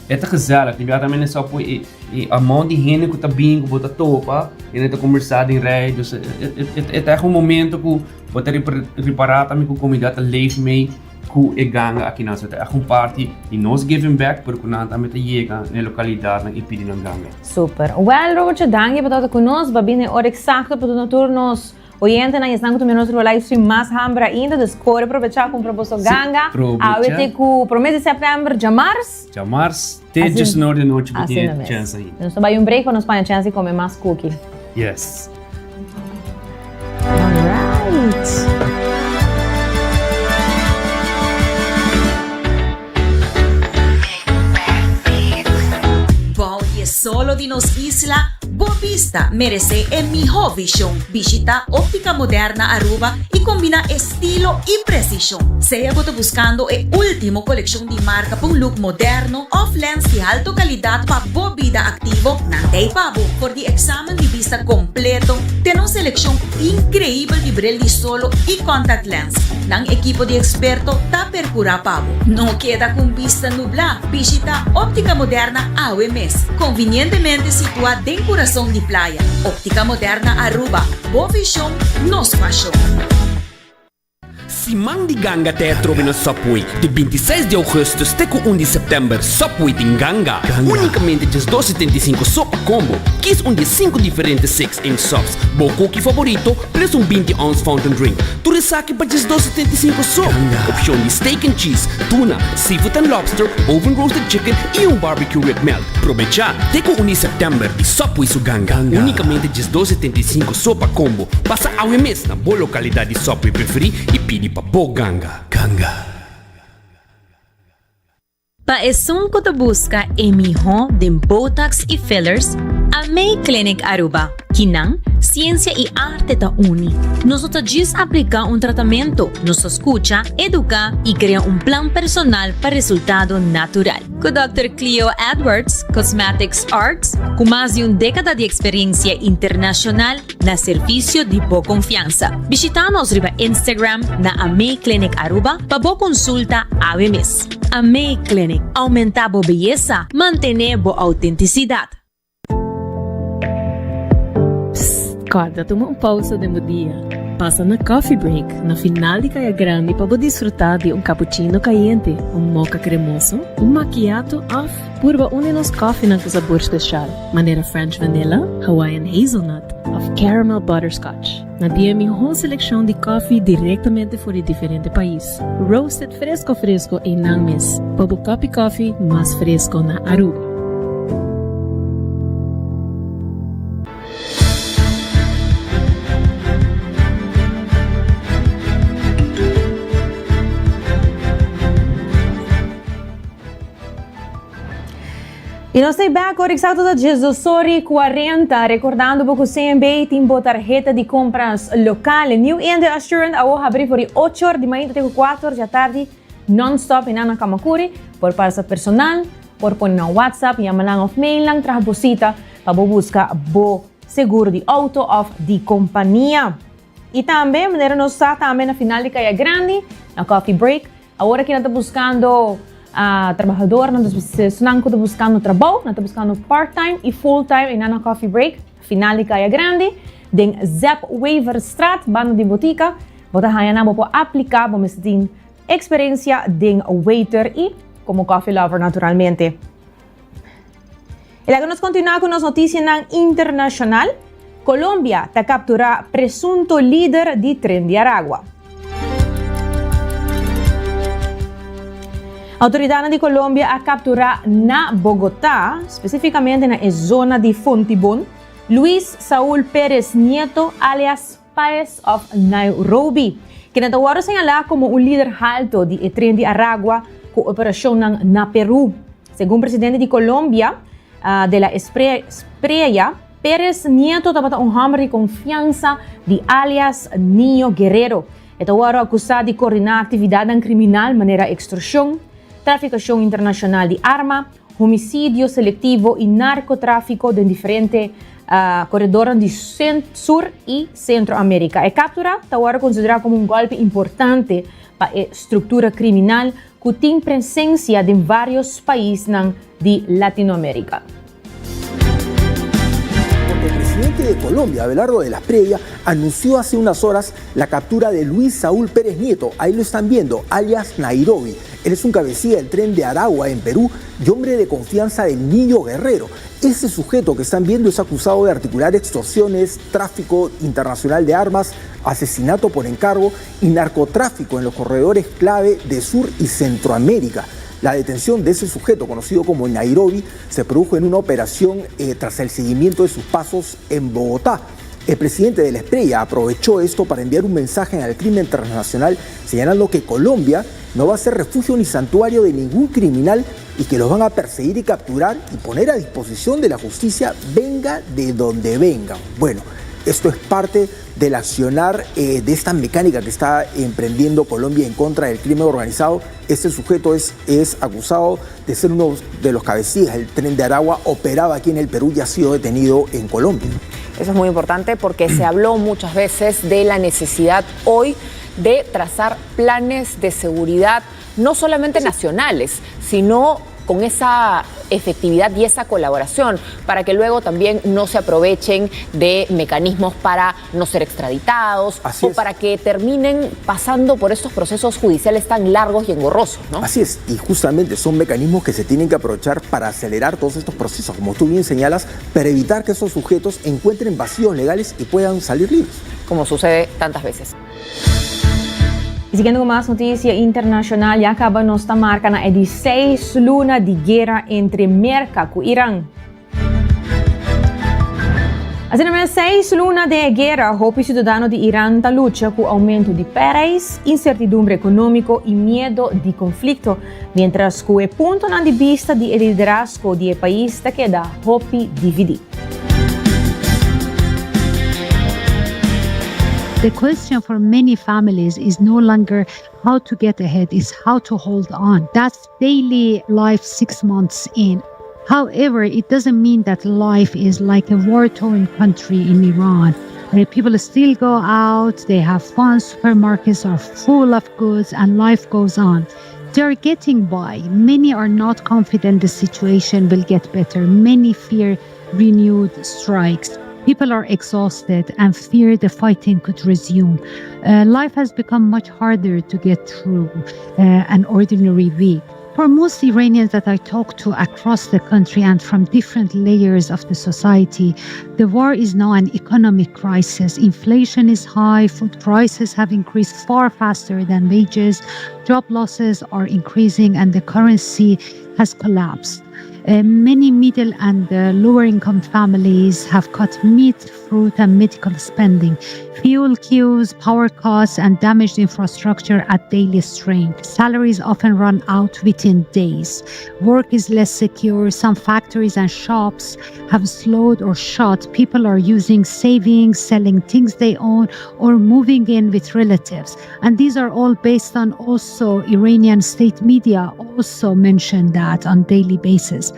e ta gezellig. Tin bia tambe nan sa pui e e amount di hende cu ta bin cu bo ta topa, hende ta combersa den rij, dus e ta echt un momento cu bo ta ripara tambe cu comunidad ta leef mee. Ku e ganga aki nan sa ta echt un parti di nos giving back pero ku nan tambe ta yega na e lokalidatnan i pidi nan ganga. Super. Well Robertje danki pa tabata ku nos. Ba bini e ora eksakto pa duna tur nos oyentenan i esnan ku ta mira nos riba live stream mas hamber ainda. Dus kore probecha kumpra boso ganga. Awe te ku prome di sèptèmber djamars. Djamars te djesnor di anochi bo tin e chèns ainda. Nos ta bai un break pa nos paña chèns di kome mas kuki. Yes. Alright. Bou di e solo di nos isla, bo bista merece e miho vision. Bishita Optica Moderna Aruba y combina estilo y precision. Sea bo ta buscando e ultimo coleccion di marca pa un look moderno of lens di alto calidad pa bo bida activo, nan ta ei pa bo. For di examen di bista completo te nos seleccion increibel di bril di solo y contact lens, nan ekipo di experto ta percura pa bo. No keda cu un bista nubla, bishita Optica Moderna awe mes, convinientemente situa den curason di playa. Optica Moderna Aruba, bo vision, nos pasion. Siman di ganga ta e atrobe na Subway di 26 di augustus te ku 1 di september. Subway tin ganga! Unicamente djes 2,75 so pa combo. Kies un di e sinku diferente 6-inch subs, bo cookie favorito plus un 20 ounce fountain drink. Tur esaki pa djes 2,75 so. Opcion di steak and cheese, tuna, seafood and lobster, oven roasted chicken y un barbecue rib melt. Probecha te ku 1 di september di Subway su ganga! Unicamente djes 2,75 so pa combo. Pasa awe mes na bo lokalidat di Subway preferí i pidi pa bo ganga. Ganga. Pa esun ku ta buska e mihó den Botox i fillers, Amei Clinic Aruba. Kinan, siensia i arte ta uni. Nos no ta djis apliká un tratamentu, nos ta skucha, eduká i krea un plan personal pa resultado natural. Ku Dòkter Cleo Edwards, Cosmetics Arts, ku mas di un dékada di eksperensia internashonal, Na servicio di bo confiansa. Bishita nos riba Instagram na Amei Clinic Aruba pa bo consulta awe mes. Amei Clinic, aumenta bo beyesa, mantene bo autenticidad. Psst, corda tuma un pausa den bo dia. Pasa na Coffee Break na final di Caya Grandi pa bo disfruta di un cappuccino cayente, un mocha cremoso, un macchiato of Purba un di nos kòfinan ku sabor speshal, manera French Vanilla, Hawaiian Hazelnut òf Caramel Butterscotch. Nan tin e mihó selekshon di kòfi direktamente for di diferente pais, roasted fresko fresko einan mes, pa bo kòpi kòfi mas fresko na Aruba. Y nos ta back ora exacto ta diesdosor y cuarenta, recordando bo cu CMB tin bo tarheta di compras local. New India Assurance awo habri for di ocho or di mainta te cu cuatro or di atardi non-stop y nan na Camacuri. Por pasa personal, por pone nan WhatsApp, yama nan of mail nan, traha bo cita pa bo busca bo seguro di auto of di compania. Y tambe, manera nos sa tambe na final di Caya Grandi, na Coffee Break, Awor aki nan ta buskando trabahador, nan ta esnan ku ta buskando trabou, nan ta buskando part time i full time i nan na coffee break, final di Kaya Grandi, den Zep Weverstraat, banda di botika, bo ta haña nan bo por apliká, bo mester tin eksperensia den waiter i komo coffee lover naturalmente. I laga nos kontinuá ku nos notisianan internashonal. Colombia ta captura presunto lider di Tren di Aragua. Autoridadnan di Colombia a captura na Bogotá, specificamente na e zona di Fontibón, Luis Saúl Pérez Nieto alias Paez of Nairobi, kende ta wòrdu señalá komo un lider halto di e Tren di Aragua ku operashonnan na Perú. Segun presidente di Colombia, de la Espriella, Pérez Nieto tabata un hòmber di konfiansa di alias Niño Guerrero. E ta wòrdu akusá di koordiná aktividatnan kriminal manera ekstorshon, trafikashon internashonal di arma, homicidio selectivo y narcotrafico den diferente corredornan di Sur y Centro America. E captura ta worde considera como un golpe importante pa e structura criminal cu tin presencia den varios paisnan di Latinoamerica. Porque el presidente de Colombia, Abelardo de la Espriella, anunció hace unas horas la captura de Luis Saúl Pérez Nieto, ahí lo están viendo, alias Nairobi. Él es un cabecilla del tren de Aragua en Perú y hombre de confianza del Niño Guerrero. Ese sujeto que están viendo es acusado de articular extorsiones, tráfico internacional de armas, asesinato por encargo y narcotráfico en los corredores clave de Sur y Centroamérica. La detención de ese sujeto, conocido como Nairobi, se produjo en una operación eh, tras el seguimiento de sus pasos en Bogotá. El presidente de la Estrella aprovechó esto para enviar un mensaje al crimen transnacional señalando que Colombia no va a ser refugio ni santuario de ningún criminal y que los van a perseguir y capturar y poner a disposición de la justicia venga de donde venga. Bueno, esto es parte del accionar eh, de esta mecánica que está emprendiendo Colombia en contra del crimen organizado. Este sujeto es, es acusado de ser uno de los cabecillas del tren de Aragua, operaba aquí en el Perú y ha sido detenido en Colombia. Eso es muy importante porque se habló muchas veces de la necesidad hoy de trazar planes de seguridad, no solamente nacionales, sino con esa efectividad y esa colaboración para que luego también no se aprovechen de mecanismos para no ser extraditados o para que terminen pasando por estos procesos judiciales tan largos y engorrosos, ¿no? Así es, y justamente son mecanismos que se tienen que aprovechar para acelerar todos estos procesos, como tú bien señalas, para evitar que esos sujetos encuentren vacíos legales y puedan salir libres. Como sucede tantas veces. Y siguiendo cu mas noticia internacional, ya caba nos ta marca na e di seis luna di guera entre Merca cu Iran. Asina mes seis luna den e guera, hopi ciudadano di Iran ta lucha cu aumento di prijs, incertidumbre economico y miedo di conflicto, mientras cu e puntonan di bista di e liderazgo di e pais ta keda hopi dividi. The question for many families is no longer how to get ahead, it's how to hold on. That's daily life six months in. However, it doesn't mean that life is like a war torn country in Iran. Uh, people still go out, they have fun, supermarkets are full of goods, and life goes on. They're getting by. Many are not confident the situation will get better. Many fear renewed strikes. People are exhausted and fear the fighting could resume. Uh, life has become much harder to get through uh, an ordinary week. For most Iranians that I talk to across the country and from different layers of the society, the war is now an economic crisis. Inflation is high, food prices have increased far faster than wages, job losses are increasing, and the currency has collapsed. Uh, many middle and uh, lower income families have cut meat, fruit, and medical spending. Fuel queues, power costs, and damaged infrastructure at daily strain. Salaries often run out within days. Work is less secure. Some factories and shops have slowed or shut. People are using savings, selling things they own, or moving in with relatives. And these are all based on also Iranian state media also mention that on daily basis.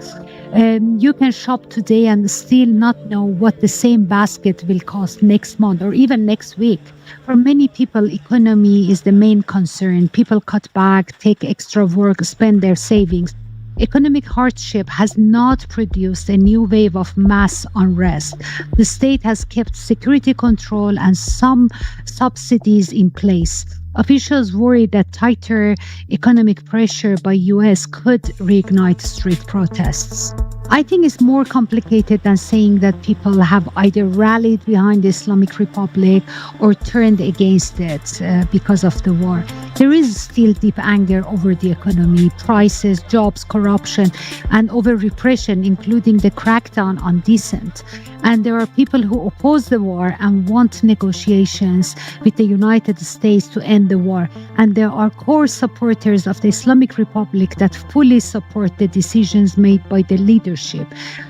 Um, you can shop today and still not know what the same basket will cost next month or even next week. For many people, economy is the main concern. People cut back, take extra work, spend their savings. Economic hardship has not produced a new wave of mass unrest. The state has kept security control and some subsidies in place. Officials worry that tighter economic pressure by US could reignite street protests. I think it's more complicated than saying that people have either rallied behind the Islamic Republic or turned against it uh, because of the war. There is still deep anger over the economy, prices, jobs, corruption, and over repression, including the crackdown on dissent. And there are people who oppose the war and want negotiations with the United States to end the war. And there are core supporters of the Islamic Republic that fully support the decisions made by the leadership.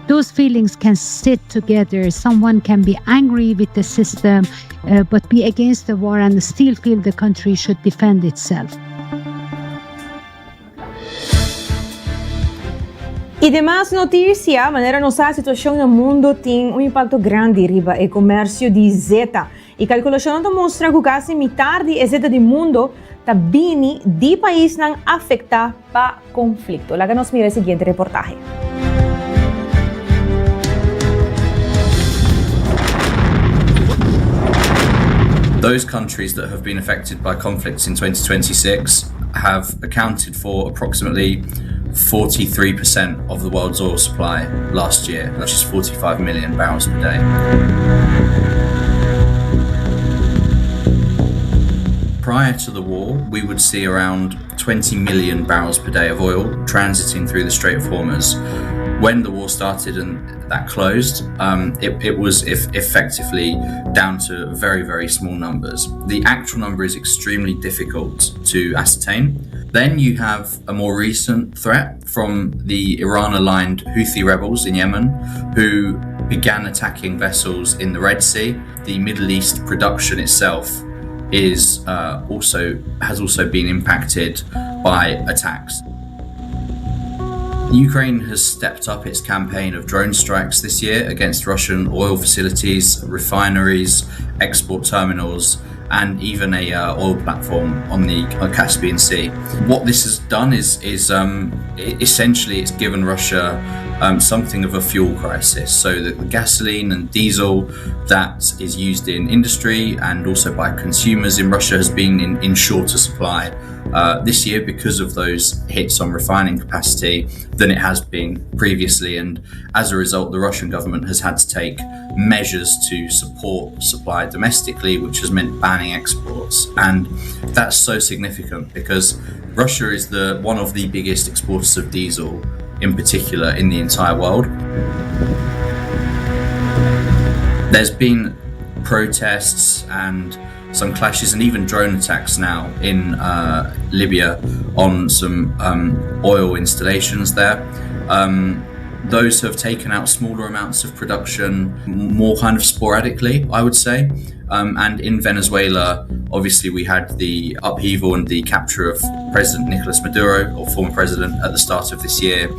Those feelings can sit together. Someone can be angry with the system, uh, but be against the war and still feel the country should defend itself. Y demas noticia, manera nos sa situacion na mundo tin un impacto grandi riba e comercio di zeta. Y calculacionnan ta mustra cu casi mitar di e zeta di mundo ta bini di paisnan afecta pa conflicto. Laga nos mira e siguiente reportahe. Those countries that have been affected by conflicts in 2026 have accounted for approximately 43% of the world's oil supply last year, which is 45 million barrels per day. Prior to the war, we would see around 20 million barrels per day of oil transiting through the Strait of Hormuz. When the war started and that closed, um, it, it was if effectively down to very, very small numbers. The actual number is extremely difficult to ascertain. Then you have a more recent threat from the Iran aligned Houthi rebels in Yemen, who began attacking vessels in the Red Sea. The Middle East production itself is uh, also has also been impacted by attacks. Ukraine has stepped up its campaign of drone strikes this year against Russian oil facilities, refineries, export terminals, and even a uh, oil platform on the uh, Caspian Sea. What this has done is is um, essentially it's given Russia um, something of a fuel crisis. So that the gasoline and diesel that is used in industry and also by consumers in Russia has been in, in shorter supply uh, this year because of those hits on refining capacity than it has been previously. And as a result, the Russian government has had to take measures to support supply domestically, which has meant banning exports. And that's so significant because Russia is the one of the biggest exporters of diesel in particular in the entire world. There's been protests and some clashes and even drone attacks now in uh, Libya on some um, oil installations there. Um, those have taken out smaller amounts of production more kind of sporadically, I would say. Um, and in Venezuela, obviously, we had the upheaval and the capture of President Nicolas Maduro, or former president, at the start of this year.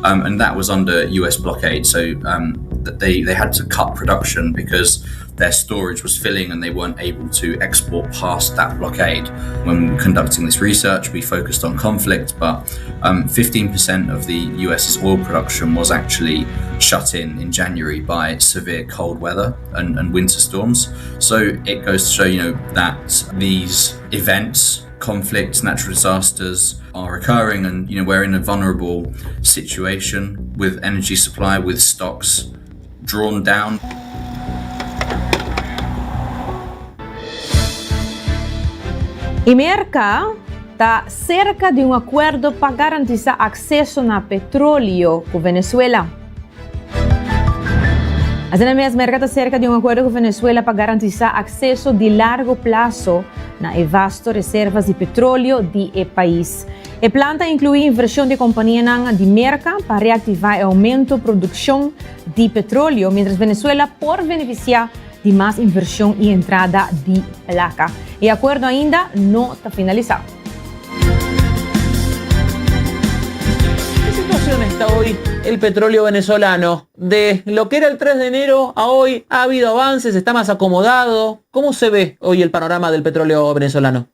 Um, and that was under US blockade. So um, they, they had to cut production because their storage was filling and they weren't able to export past that blockade. When we were conducting this research, we focused on conflict, but 15% um, of the US's oil production was actually shut in in January by severe cold weather and, and winter storms. So it goes to show, you know, that these events conflicts, natural disasters are occurring, and you know we're in a vulnerable situation with energy supply, with stocks drawn down. Y Merca ta cerca di un acuerdo pa garantisa acceso na petroleo cu Venezuela. Asina mes, Merca ta cerca di un acuerdo cu Venezuela pa garantisa acceso di largo plazo na e vasto reservas di petroleo di e pais. E plan ta inclui inversion di companianan di Merca pa reactiva e aumento produccion di petroleo, mientras Venezuela por beneficia di mas inversion y entrada di placa. E acuerdo ainda no ta finalisa. ¿Qué situación está hoy el petróleo venezolano? De lo que era el 3 de enero a hoy, ¿ha habido avances? ¿Está más acomodado? ¿Cómo se ve hoy el panorama del petróleo venezolano?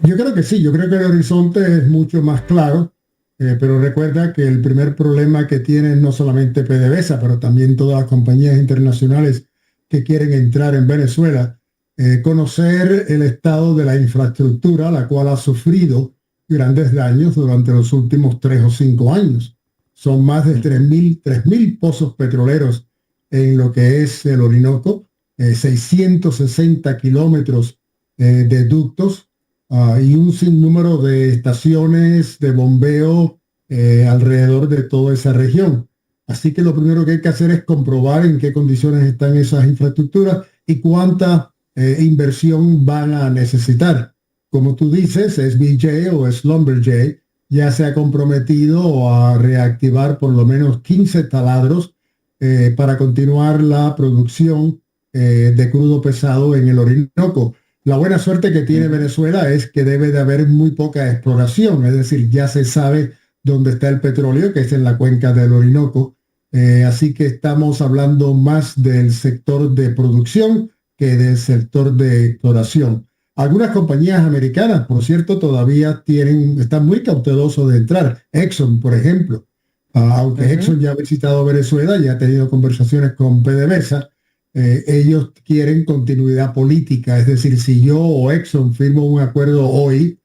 Yo creo que sí, yo creo que el horizonte es mucho más claro, eh, pero recuerda que el primer problema que tiene no solamente PDVSA, pero también todas las compañías internacionales que quieren entrar en Venezuela, Eh, conocer el estado de la infraestructura, la cual ha sufrido grandes daños durante los últimos 3 o 5 años. Son más de 3.000 pozos petroleros en lo que es el Orinoco, 660 kilómetros de ductos y un sinnúmero de estaciones de bombeo alrededor de toda esa región. Así que lo primero que hay que hacer es comprobar en qué condiciones están esas infraestructuras y cuánta inversión van a necesitar. Como tú dices, SBJ o Schlumberger ya se ha comprometido a reactivar por lo menos 15 taladros para continuar la producción de crudo pesado en el Orinoco. La buena suerte que tiene Venezuela es que debe de haber muy poca exploración, es decir, ya se sabe dónde está el petróleo, que es en la cuenca del Orinoco. Así que estamos hablando más del sector de producción que del sector de exploración. Algunas compañías americanas, por cierto, todavía están muy cautelosos de entrar. Exxon, por ejemplo. Aunque Exxon ya ha visitado Venezuela y ha tenido conversaciones con PDVSA, ellos quieren continuidad política. Es decir, si yo o Exxon firmo un acuerdo hoy,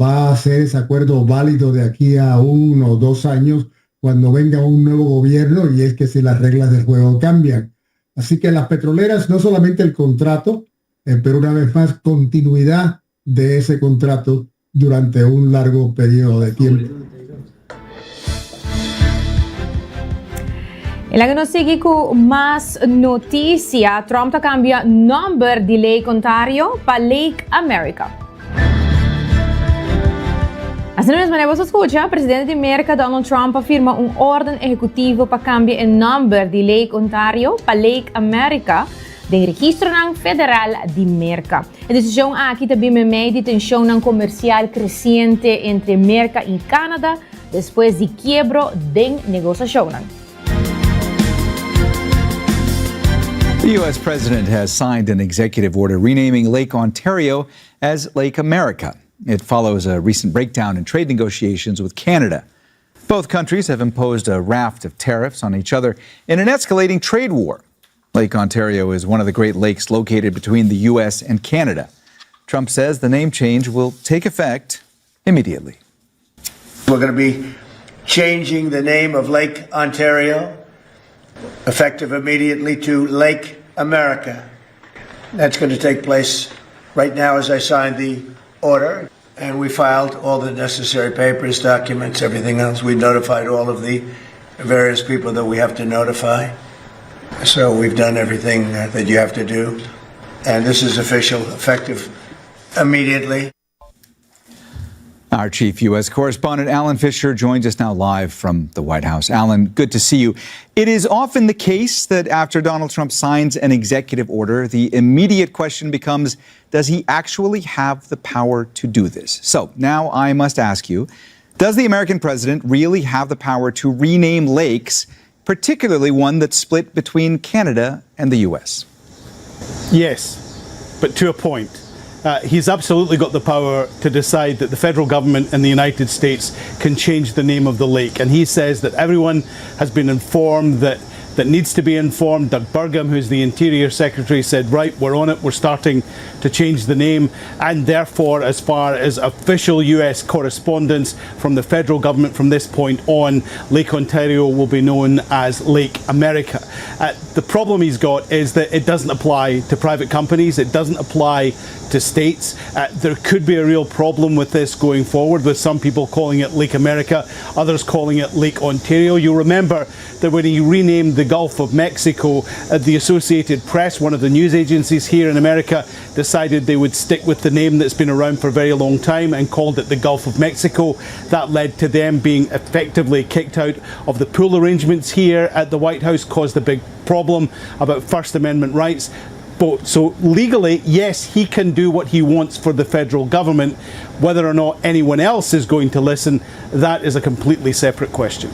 va a ser ese acuerdo válido de aquí a 1 o 2 años cuando venga un nuevo gobierno y es que si las reglas del juego cambian. Así que las petroleras, no solamente el contrato, pero una vez más, continuidad de ese contrato durante un largo periodo de tiempo. I laga nos sigui ku mas notisia. Trump ta kambia nòmber di Lake Ontario pa Lake America. Asina mes manera bo a skucha, presidente di Merka Donald Trump a firma un órden ehekutivo pa kambia e nòmber di Lake Ontario pa Lake America den registronan federal di Merka. E desishon aki ta bin meimei di tenshonnan komersial kresiente entre Merka i Canada despues di kiebro den negosiashonnan. The U.S. president has signed an executive order renaming Lake Ontario as Lake America. It follows a recent breakdown in trade negotiations with Canada. Both countries have imposed a raft of tariffs on each other in an escalating trade war. Lake Ontario is one of the Great Lakes located between the U.S. and Canada. Trump says the name change will take effect immediately. We're going to be changing the name of Lake Ontario, effective immediately, to Lake America. That's going to take place right now as I sign the order. And we filed all the necessary papers, documents, everything else. We notified all of the various people that we have to notify. So we've done everything that you have to do. And this is official, effective immediately. Our chief U.S. correspondent, Alan Fisher, joins us now live from the White House. Alan, good to see you. It is often the case that after Donald Trump signs an executive order, the immediate question becomes does he actually have the power to do this? So now I must ask you does the American president really have the power to rename lakes, particularly one that's split between Canada and the U.S.? Yes, but to a point. He's absolutely got the power to decide that the federal government in the United States can change the name of the lake. And he says that everyone has been informed that needs to be informed. Doug Burgum, who's the Interior Secretary, said, right, we're on it, we're starting to change the name. And therefore, as far as official US correspondence from the federal government from this point on, Lake Ontario will be known as Lake America. The problem he's got is that it doesn't apply to private companies, it doesn't apply to states. There could be a real problem with this going forward, with some people calling it Lake America, others calling it Lake Ontario. You'll remember that when he renamed the Gulf of Mexico, the Associated Press, one of the news agencies here in America, decided they would stick with the name that's been around for a very long time and called it the Gulf of Mexico. That led to them being effectively kicked out of the pool arrangements here at the White House, caused a big problem about First Amendment rights. But, so legally, yes, he can do what he wants for the federal government. Whether or not anyone else is going to listen, that is a completely separate question.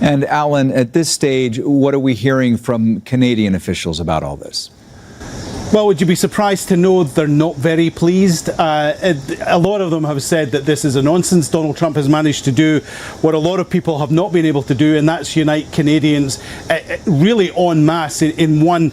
And Alan, at this stage, what are we hearing from Canadian officials about all this? Well, would you be surprised to know they're not very pleased? Uh, a lot of them have said that this is a nonsense. Donald Trump has managed to do what a lot of people have not been able to do, and that's unite Canadians uh, uh really en masse in, in one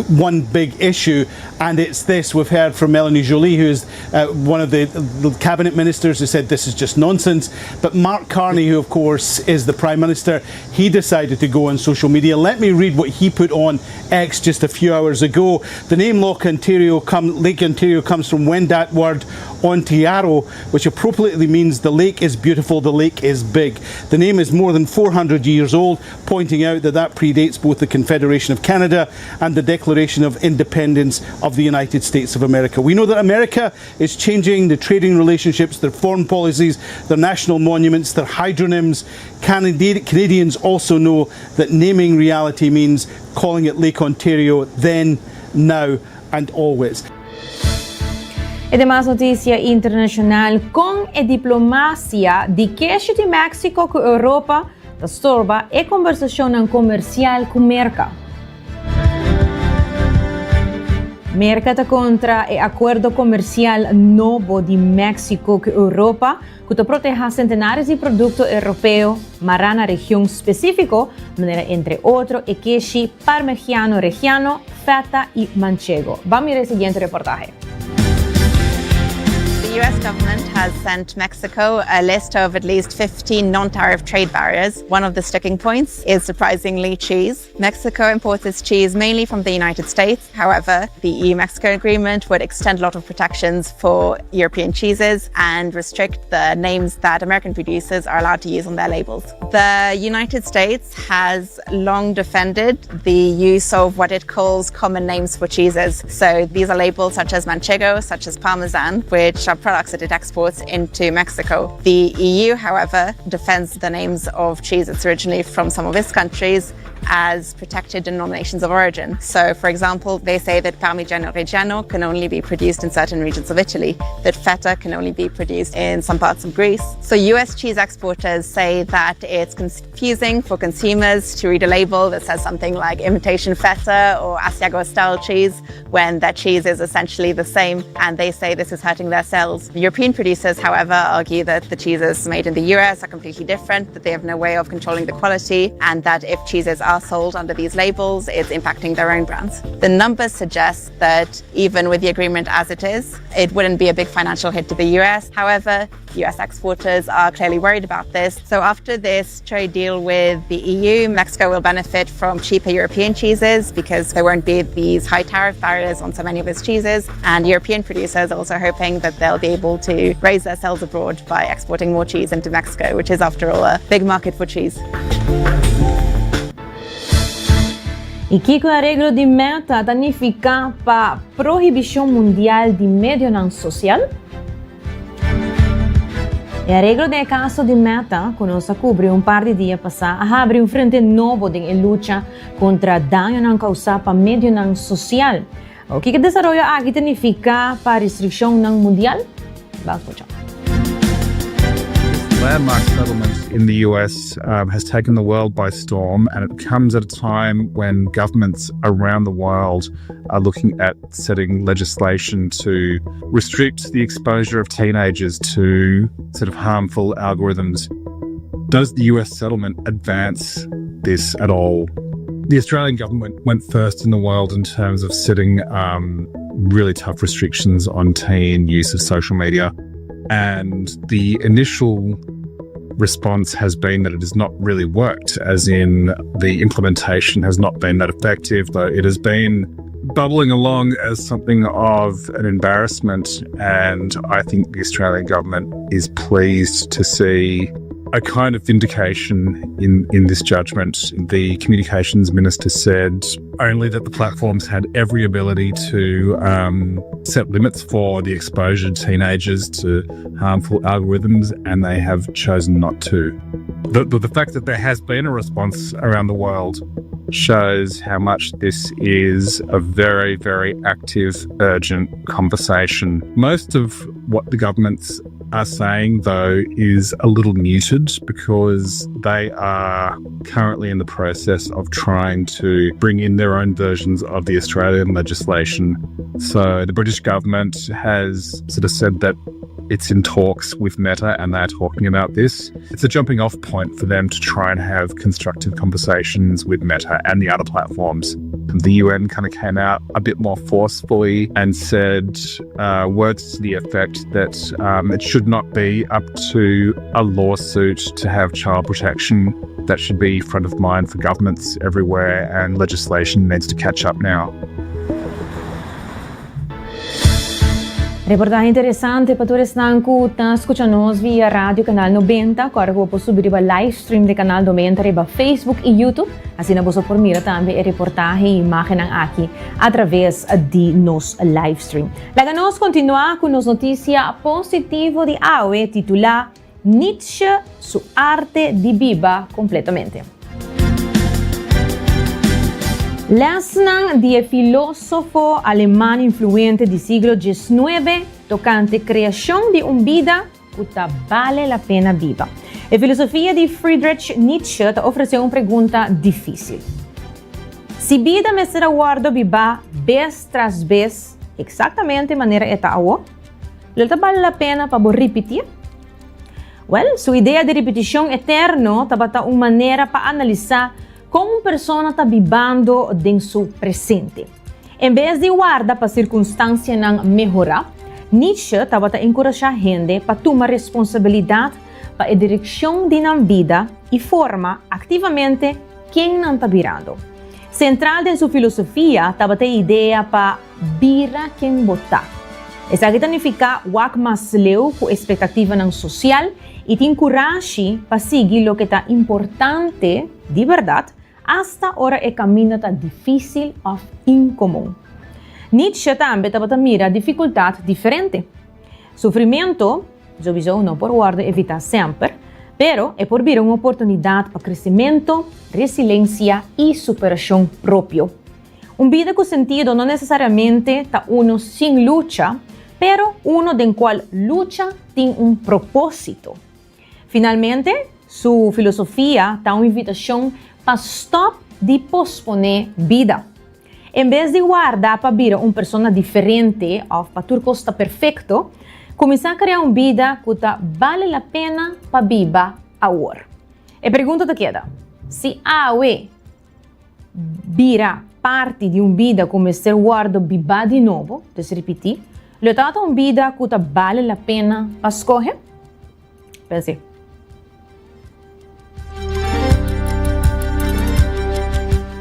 one big issue. And it's this we've heard from Melanie Joly, who is uh, one of the, the cabinet ministers, who said this is just nonsense. But Mark Carney, who of course is the Prime Minister, he decided to go on social media. Let me read what he put on X just a few hours ago. The name Lake Ontario, come, Lake Ontario comes from Wendat word Ontiaro, which appropriately means the lake is beautiful, the lake is big. The name is more than 400 years old, pointing out that that predates both the Confederation of Canada and the Declaration of Independence of the United States of America. We know that America is changing the trading relationships, their foreign policies, their national monuments, their hydronyms. Canadians also know that naming reality means calling it Lake Ontario then, now, and always. E demas noticia internacional con e diplomacia di keshi di Mexico cu Europa ta storba e conversacionnan comercial cu Merca. Merca ta contra e acuerdo comercial nobo di Mexico cu Europa cu ta proteha centenares di producto europeo mara na region specifico, manera entre otro e keshi Parmigiano Reggiano, Feta y Manchego. Ban mira e siguiente reportahe. The US government has sent Mexico a list of at least 15 non tariff trade barriers. One of the sticking points is surprisingly cheese. Mexico imports its cheese mainly from the United States. However, the EU Mexico agreement would extend a lot of protections for European cheeses and restrict the names that American producers are allowed to use on their labels. The United States has long defended the use of what it calls common names for cheeses. So these are labels such as Manchego, such as Parmesan, which are products that it exports into Mexico. The EU, however, defends the names of cheese that's originally from some of its countries as protected denominations of origin. So, for example, they say that Parmigiano Reggiano can only be produced in certain regions of Italy, that feta can only be produced in some parts of Greece. So, US cheese exporters say that it's confusing for consumers to read a label that says something like imitation feta or Asiago style cheese when their cheese is essentially the same, and they say this is hurting their sales. European producers, however, argue that the cheeses made in the US are completely different, that they have no way of controlling the quality, and that if cheeses are sold under these labels, it's impacting their own brands. The numbers suggest that even with the agreement as it is, it wouldn't be a big financial hit to the US. However, US exporters are clearly worried about this. So after this trade deal with the EU, Mexico will benefit from cheaper European cheeses because there won't be these high tariff barriers on so many of its cheeses. And European producers are also hoping that they'll be able to raise their sales abroad by exporting more cheese into Mexico, which is, after all, a big market for cheese. I kiko e areglo di Meta ta nifiká pa prohibishon mundial di medionan sosial? E areglo den e kaso di Meta, ku nos a kubri un par di dia pasá, a habri un frente nobo den e lucha kontra dañonan kousá pa medionan sosial. Kiko e desaroyo aki ta nifiká pa restrikshonnan mundial? Ban skucha. Landmark settlement in the US has taken the world by storm, and it comes at a time when governments around the world are looking at setting legislation to restrict the exposure of teenagers to sort of harmful algorithms. Does the US settlement advance this at all? The Australian government went first in the world in terms of setting really tough restrictions on teen use of social media. And the initial response has been that it has not really worked, as in the implementation has not been that effective, though it has been bubbling along as something of an embarrassment. And I think the Australian government is pleased to see a kind of vindication in, in this judgment. The communications minister said only that the platforms had every ability to set limits for the exposure of teenagers to harmful algorithms, and they have chosen not to. The, the, the fact that there has been a response around the world shows how much this is a very, very active, urgent conversation. Most of what the governments are saying, though, is a little muted because they are currently in the process of trying to bring in their own versions of the Australian legislation. So the British government has sort of said that it's in talks with Meta and they're talking about this. It's a jumping off point for them to try and have constructive conversations with Meta and the other platforms. The UN kind of came out a bit more forcefully and said words to the effect that it should not be up to a lawsuit to have child protection. That should be front of mind for governments everywhere, and legislation needs to catch up now. Reportahe interesante pa tur esnan ku ta skucha nos via Radio Canal 90. Kòrda ku bo por subi riba live stream di Canal 90 riba Facebook i YouTube. Asina boso por mira tambe e reportahe i imágennan aki atraves di nos live stream. Laga nos kontinuá ku nos notisia positivo di awe titulá Nietzsche su arte di biba kompletamente. Lèsnan di e filósofo aleman influente di siglo diesnuebe tokante kreashon di un bida ku ta bale la pena biba. E filosofia di Friedrich Nietzsche ta ofresé un pregunta difísil. Si bida mester a wòrdu bibá bes tras bes eksaktamente manera e ta awó, Lo ta bale la pena pa bo ripití? Wèl, su idea di ripitishon eterno tabata un manera pa analisá kon un persona ta bibando den su presente. En bes di warda pa sirkunstansianan mehorá, Nietzsche tabata enkurashá hende pa tuma responsabilidat pa e direkshon di nan bida i forma aktivamente ken nan ta birando. Sentral den su filosofia tabata e idea pa Bira ken bo ta. Esaki ta nifiká wak mas leu ku espektativanan sosial i tin kurashi pa sigui loke ta importante di bèrdat, asta ora e kaminda ta difísil òf inkomun. Nietzsche tambe tabata mira difikultat diferente. Sufrimentu, souwiso, no por wòrdu evitá semper, pero e por bira un oportunidat pa kresementu, resilensia i superashon propio. Un bida ku sentido no nesesariamente ta uno sin lucha, pero uno den kual lucha tin un propósito. Finalmente, su filosofia ta un invitashon pa stòp di posponé bida. En bes di warda pa bira un persona diferente òf pa tur kos ta perfekto, kuminsá krea un bida ku ta bale la pena pa biba awor. E pregunta ta keda, Si awe bira parti di un bida ku mester wòrdu bibá di nobo, dus ripití, lo tabata un bida ku ta bale la pena pa skohe? Pens'é.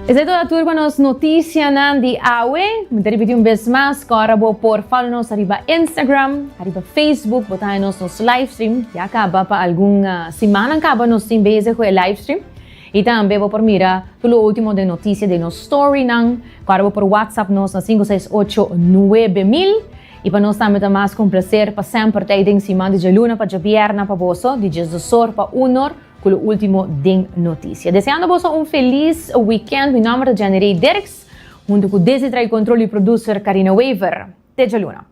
Esei ta tur pa nos notisianan di awe. Mi ta ripití un bes mas, kòrda bo por follow nos ariba Instagram, ariba Facebook, bo ta haña nos nos livestream. Ya kaba pa algun simannan kaba nos tin bezig ku e livestream. I tambe bo por mira tur lo ultimo den noticia den nos storynan. Kòrda bo por WhatsApp nos na 568 9000. I pa nos tambe ta mas ku un placer pa semper ta ei den siman di djaluna pa djabierna pa boso di diesdosor pa unor ku lo ultimo den noticia. Deseando boso un felis weekend. Mi nomber ta Jenny-Rey Dirks hunto ku Desi Trai Control i producer Karina Wever. Te djaluna.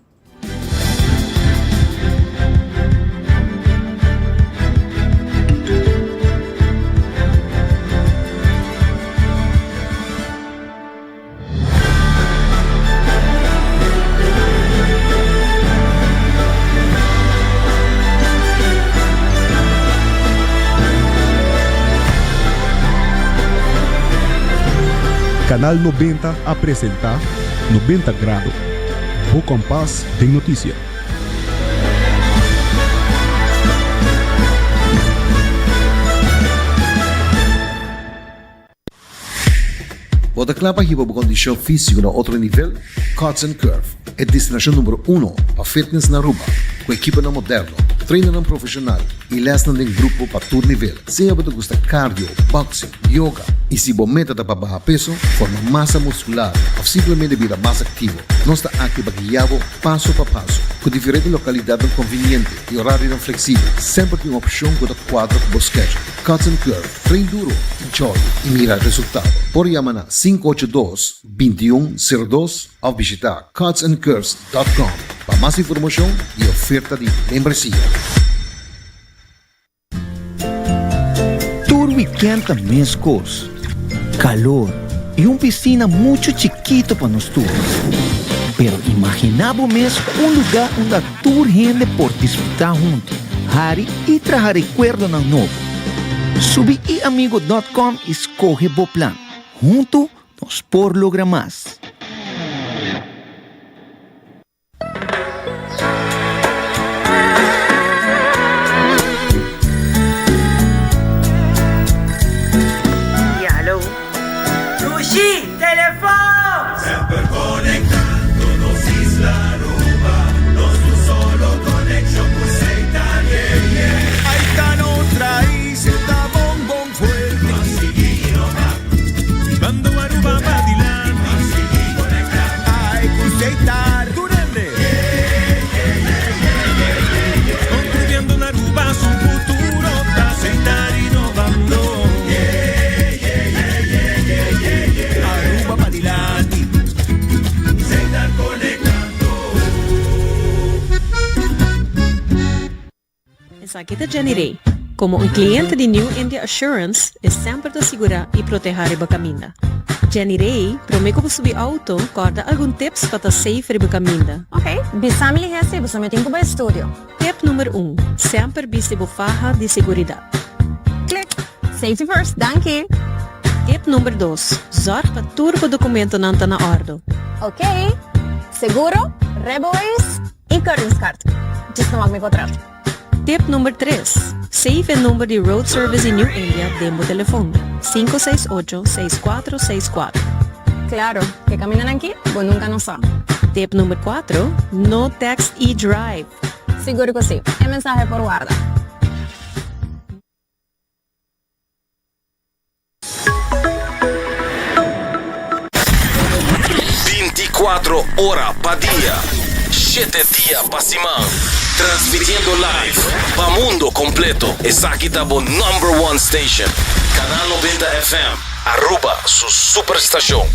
Canal 90 a presenta 90 Grado. Bo kompas den notisia. Bo ta kla pa hiba bo kondishon físiko na otro nivel? Cuts and Curve, e destinashon numero uno pa fitness na Aruba, ku ekiponan moderno, trainernan profeshonal i lèsnan den grupo pa tur nivel. Sea bo ta gusta cardio, boxing, yoga y si bo meta ta pa baha peso, forma masa muscular of simplemente bira mas activo, nos ta aki pa guia bo paso pa paso. Cu diferente localidadnan conveniente y horarionan flexibel, semper tin un opcion cu ta cuadra cu bo schedule. Cuts and Curve, train duro, enjoy y mira resultado. Por yama na 582 21 02 of bishita cutsandcurves dot com pa. pa mas informacion y oferta di membresia. Tur weekend ta mescos, calor y un piscina mucho chikito pa nos tur. Pero imagina bo mes un lugar unda tur hende por disfruta hunto, hari y traha recuerdonan nobo. Subi iamigo dot com y scoge bo plan. Hunto nos por logra mas. Ya, hallo. Dushi, telefon! Semper conectando nos isla Aruba, nos un solo conexion cu Seitar, yeah, yeah. Ahí ta nos raiz, ta bon bon fuerte. Ban sigui innova. Bando Aruba pa dilanti. Ban sigui conecta. Ay, cu Setar. Durende. Construyendo un Aruba su futuro ta Setar innovando. Aruba pa dilanti. Setar conectando. Esaki ta Jenny Rey. Komo un kliente di New India Assurance, e semper ta sigurá i protehá riba kaminda. Jenny Rey, promé ku bo subi outo, kòrda algun tips pa ta safe riba kaminda. Ok, bisa mi lihé si boso mi tin ku bai studio. Tip number un, Semper bisti bo faha di seguridat. Klik! Safety first, danki! Tip number dos, Zòrg pa tur bo dokumentonan ta na òrdu. Ok, seguro, rijbewijs i keuringskaart. Djis no wak mi potret. Tip number tres, Save e number di Road Service di New India den bo telefon, 568 6464. Claro, ke camindanan aki bo nunca no sa. Tip number cuatro, No text y drive. Sigur cu si, e mensahe por warda. 24 ora pa dia, shete dia pa siman, transmitiendo live pa mundo completo. Esaki ta bo number one station, Canal 90 FM, Aruba su superstacion.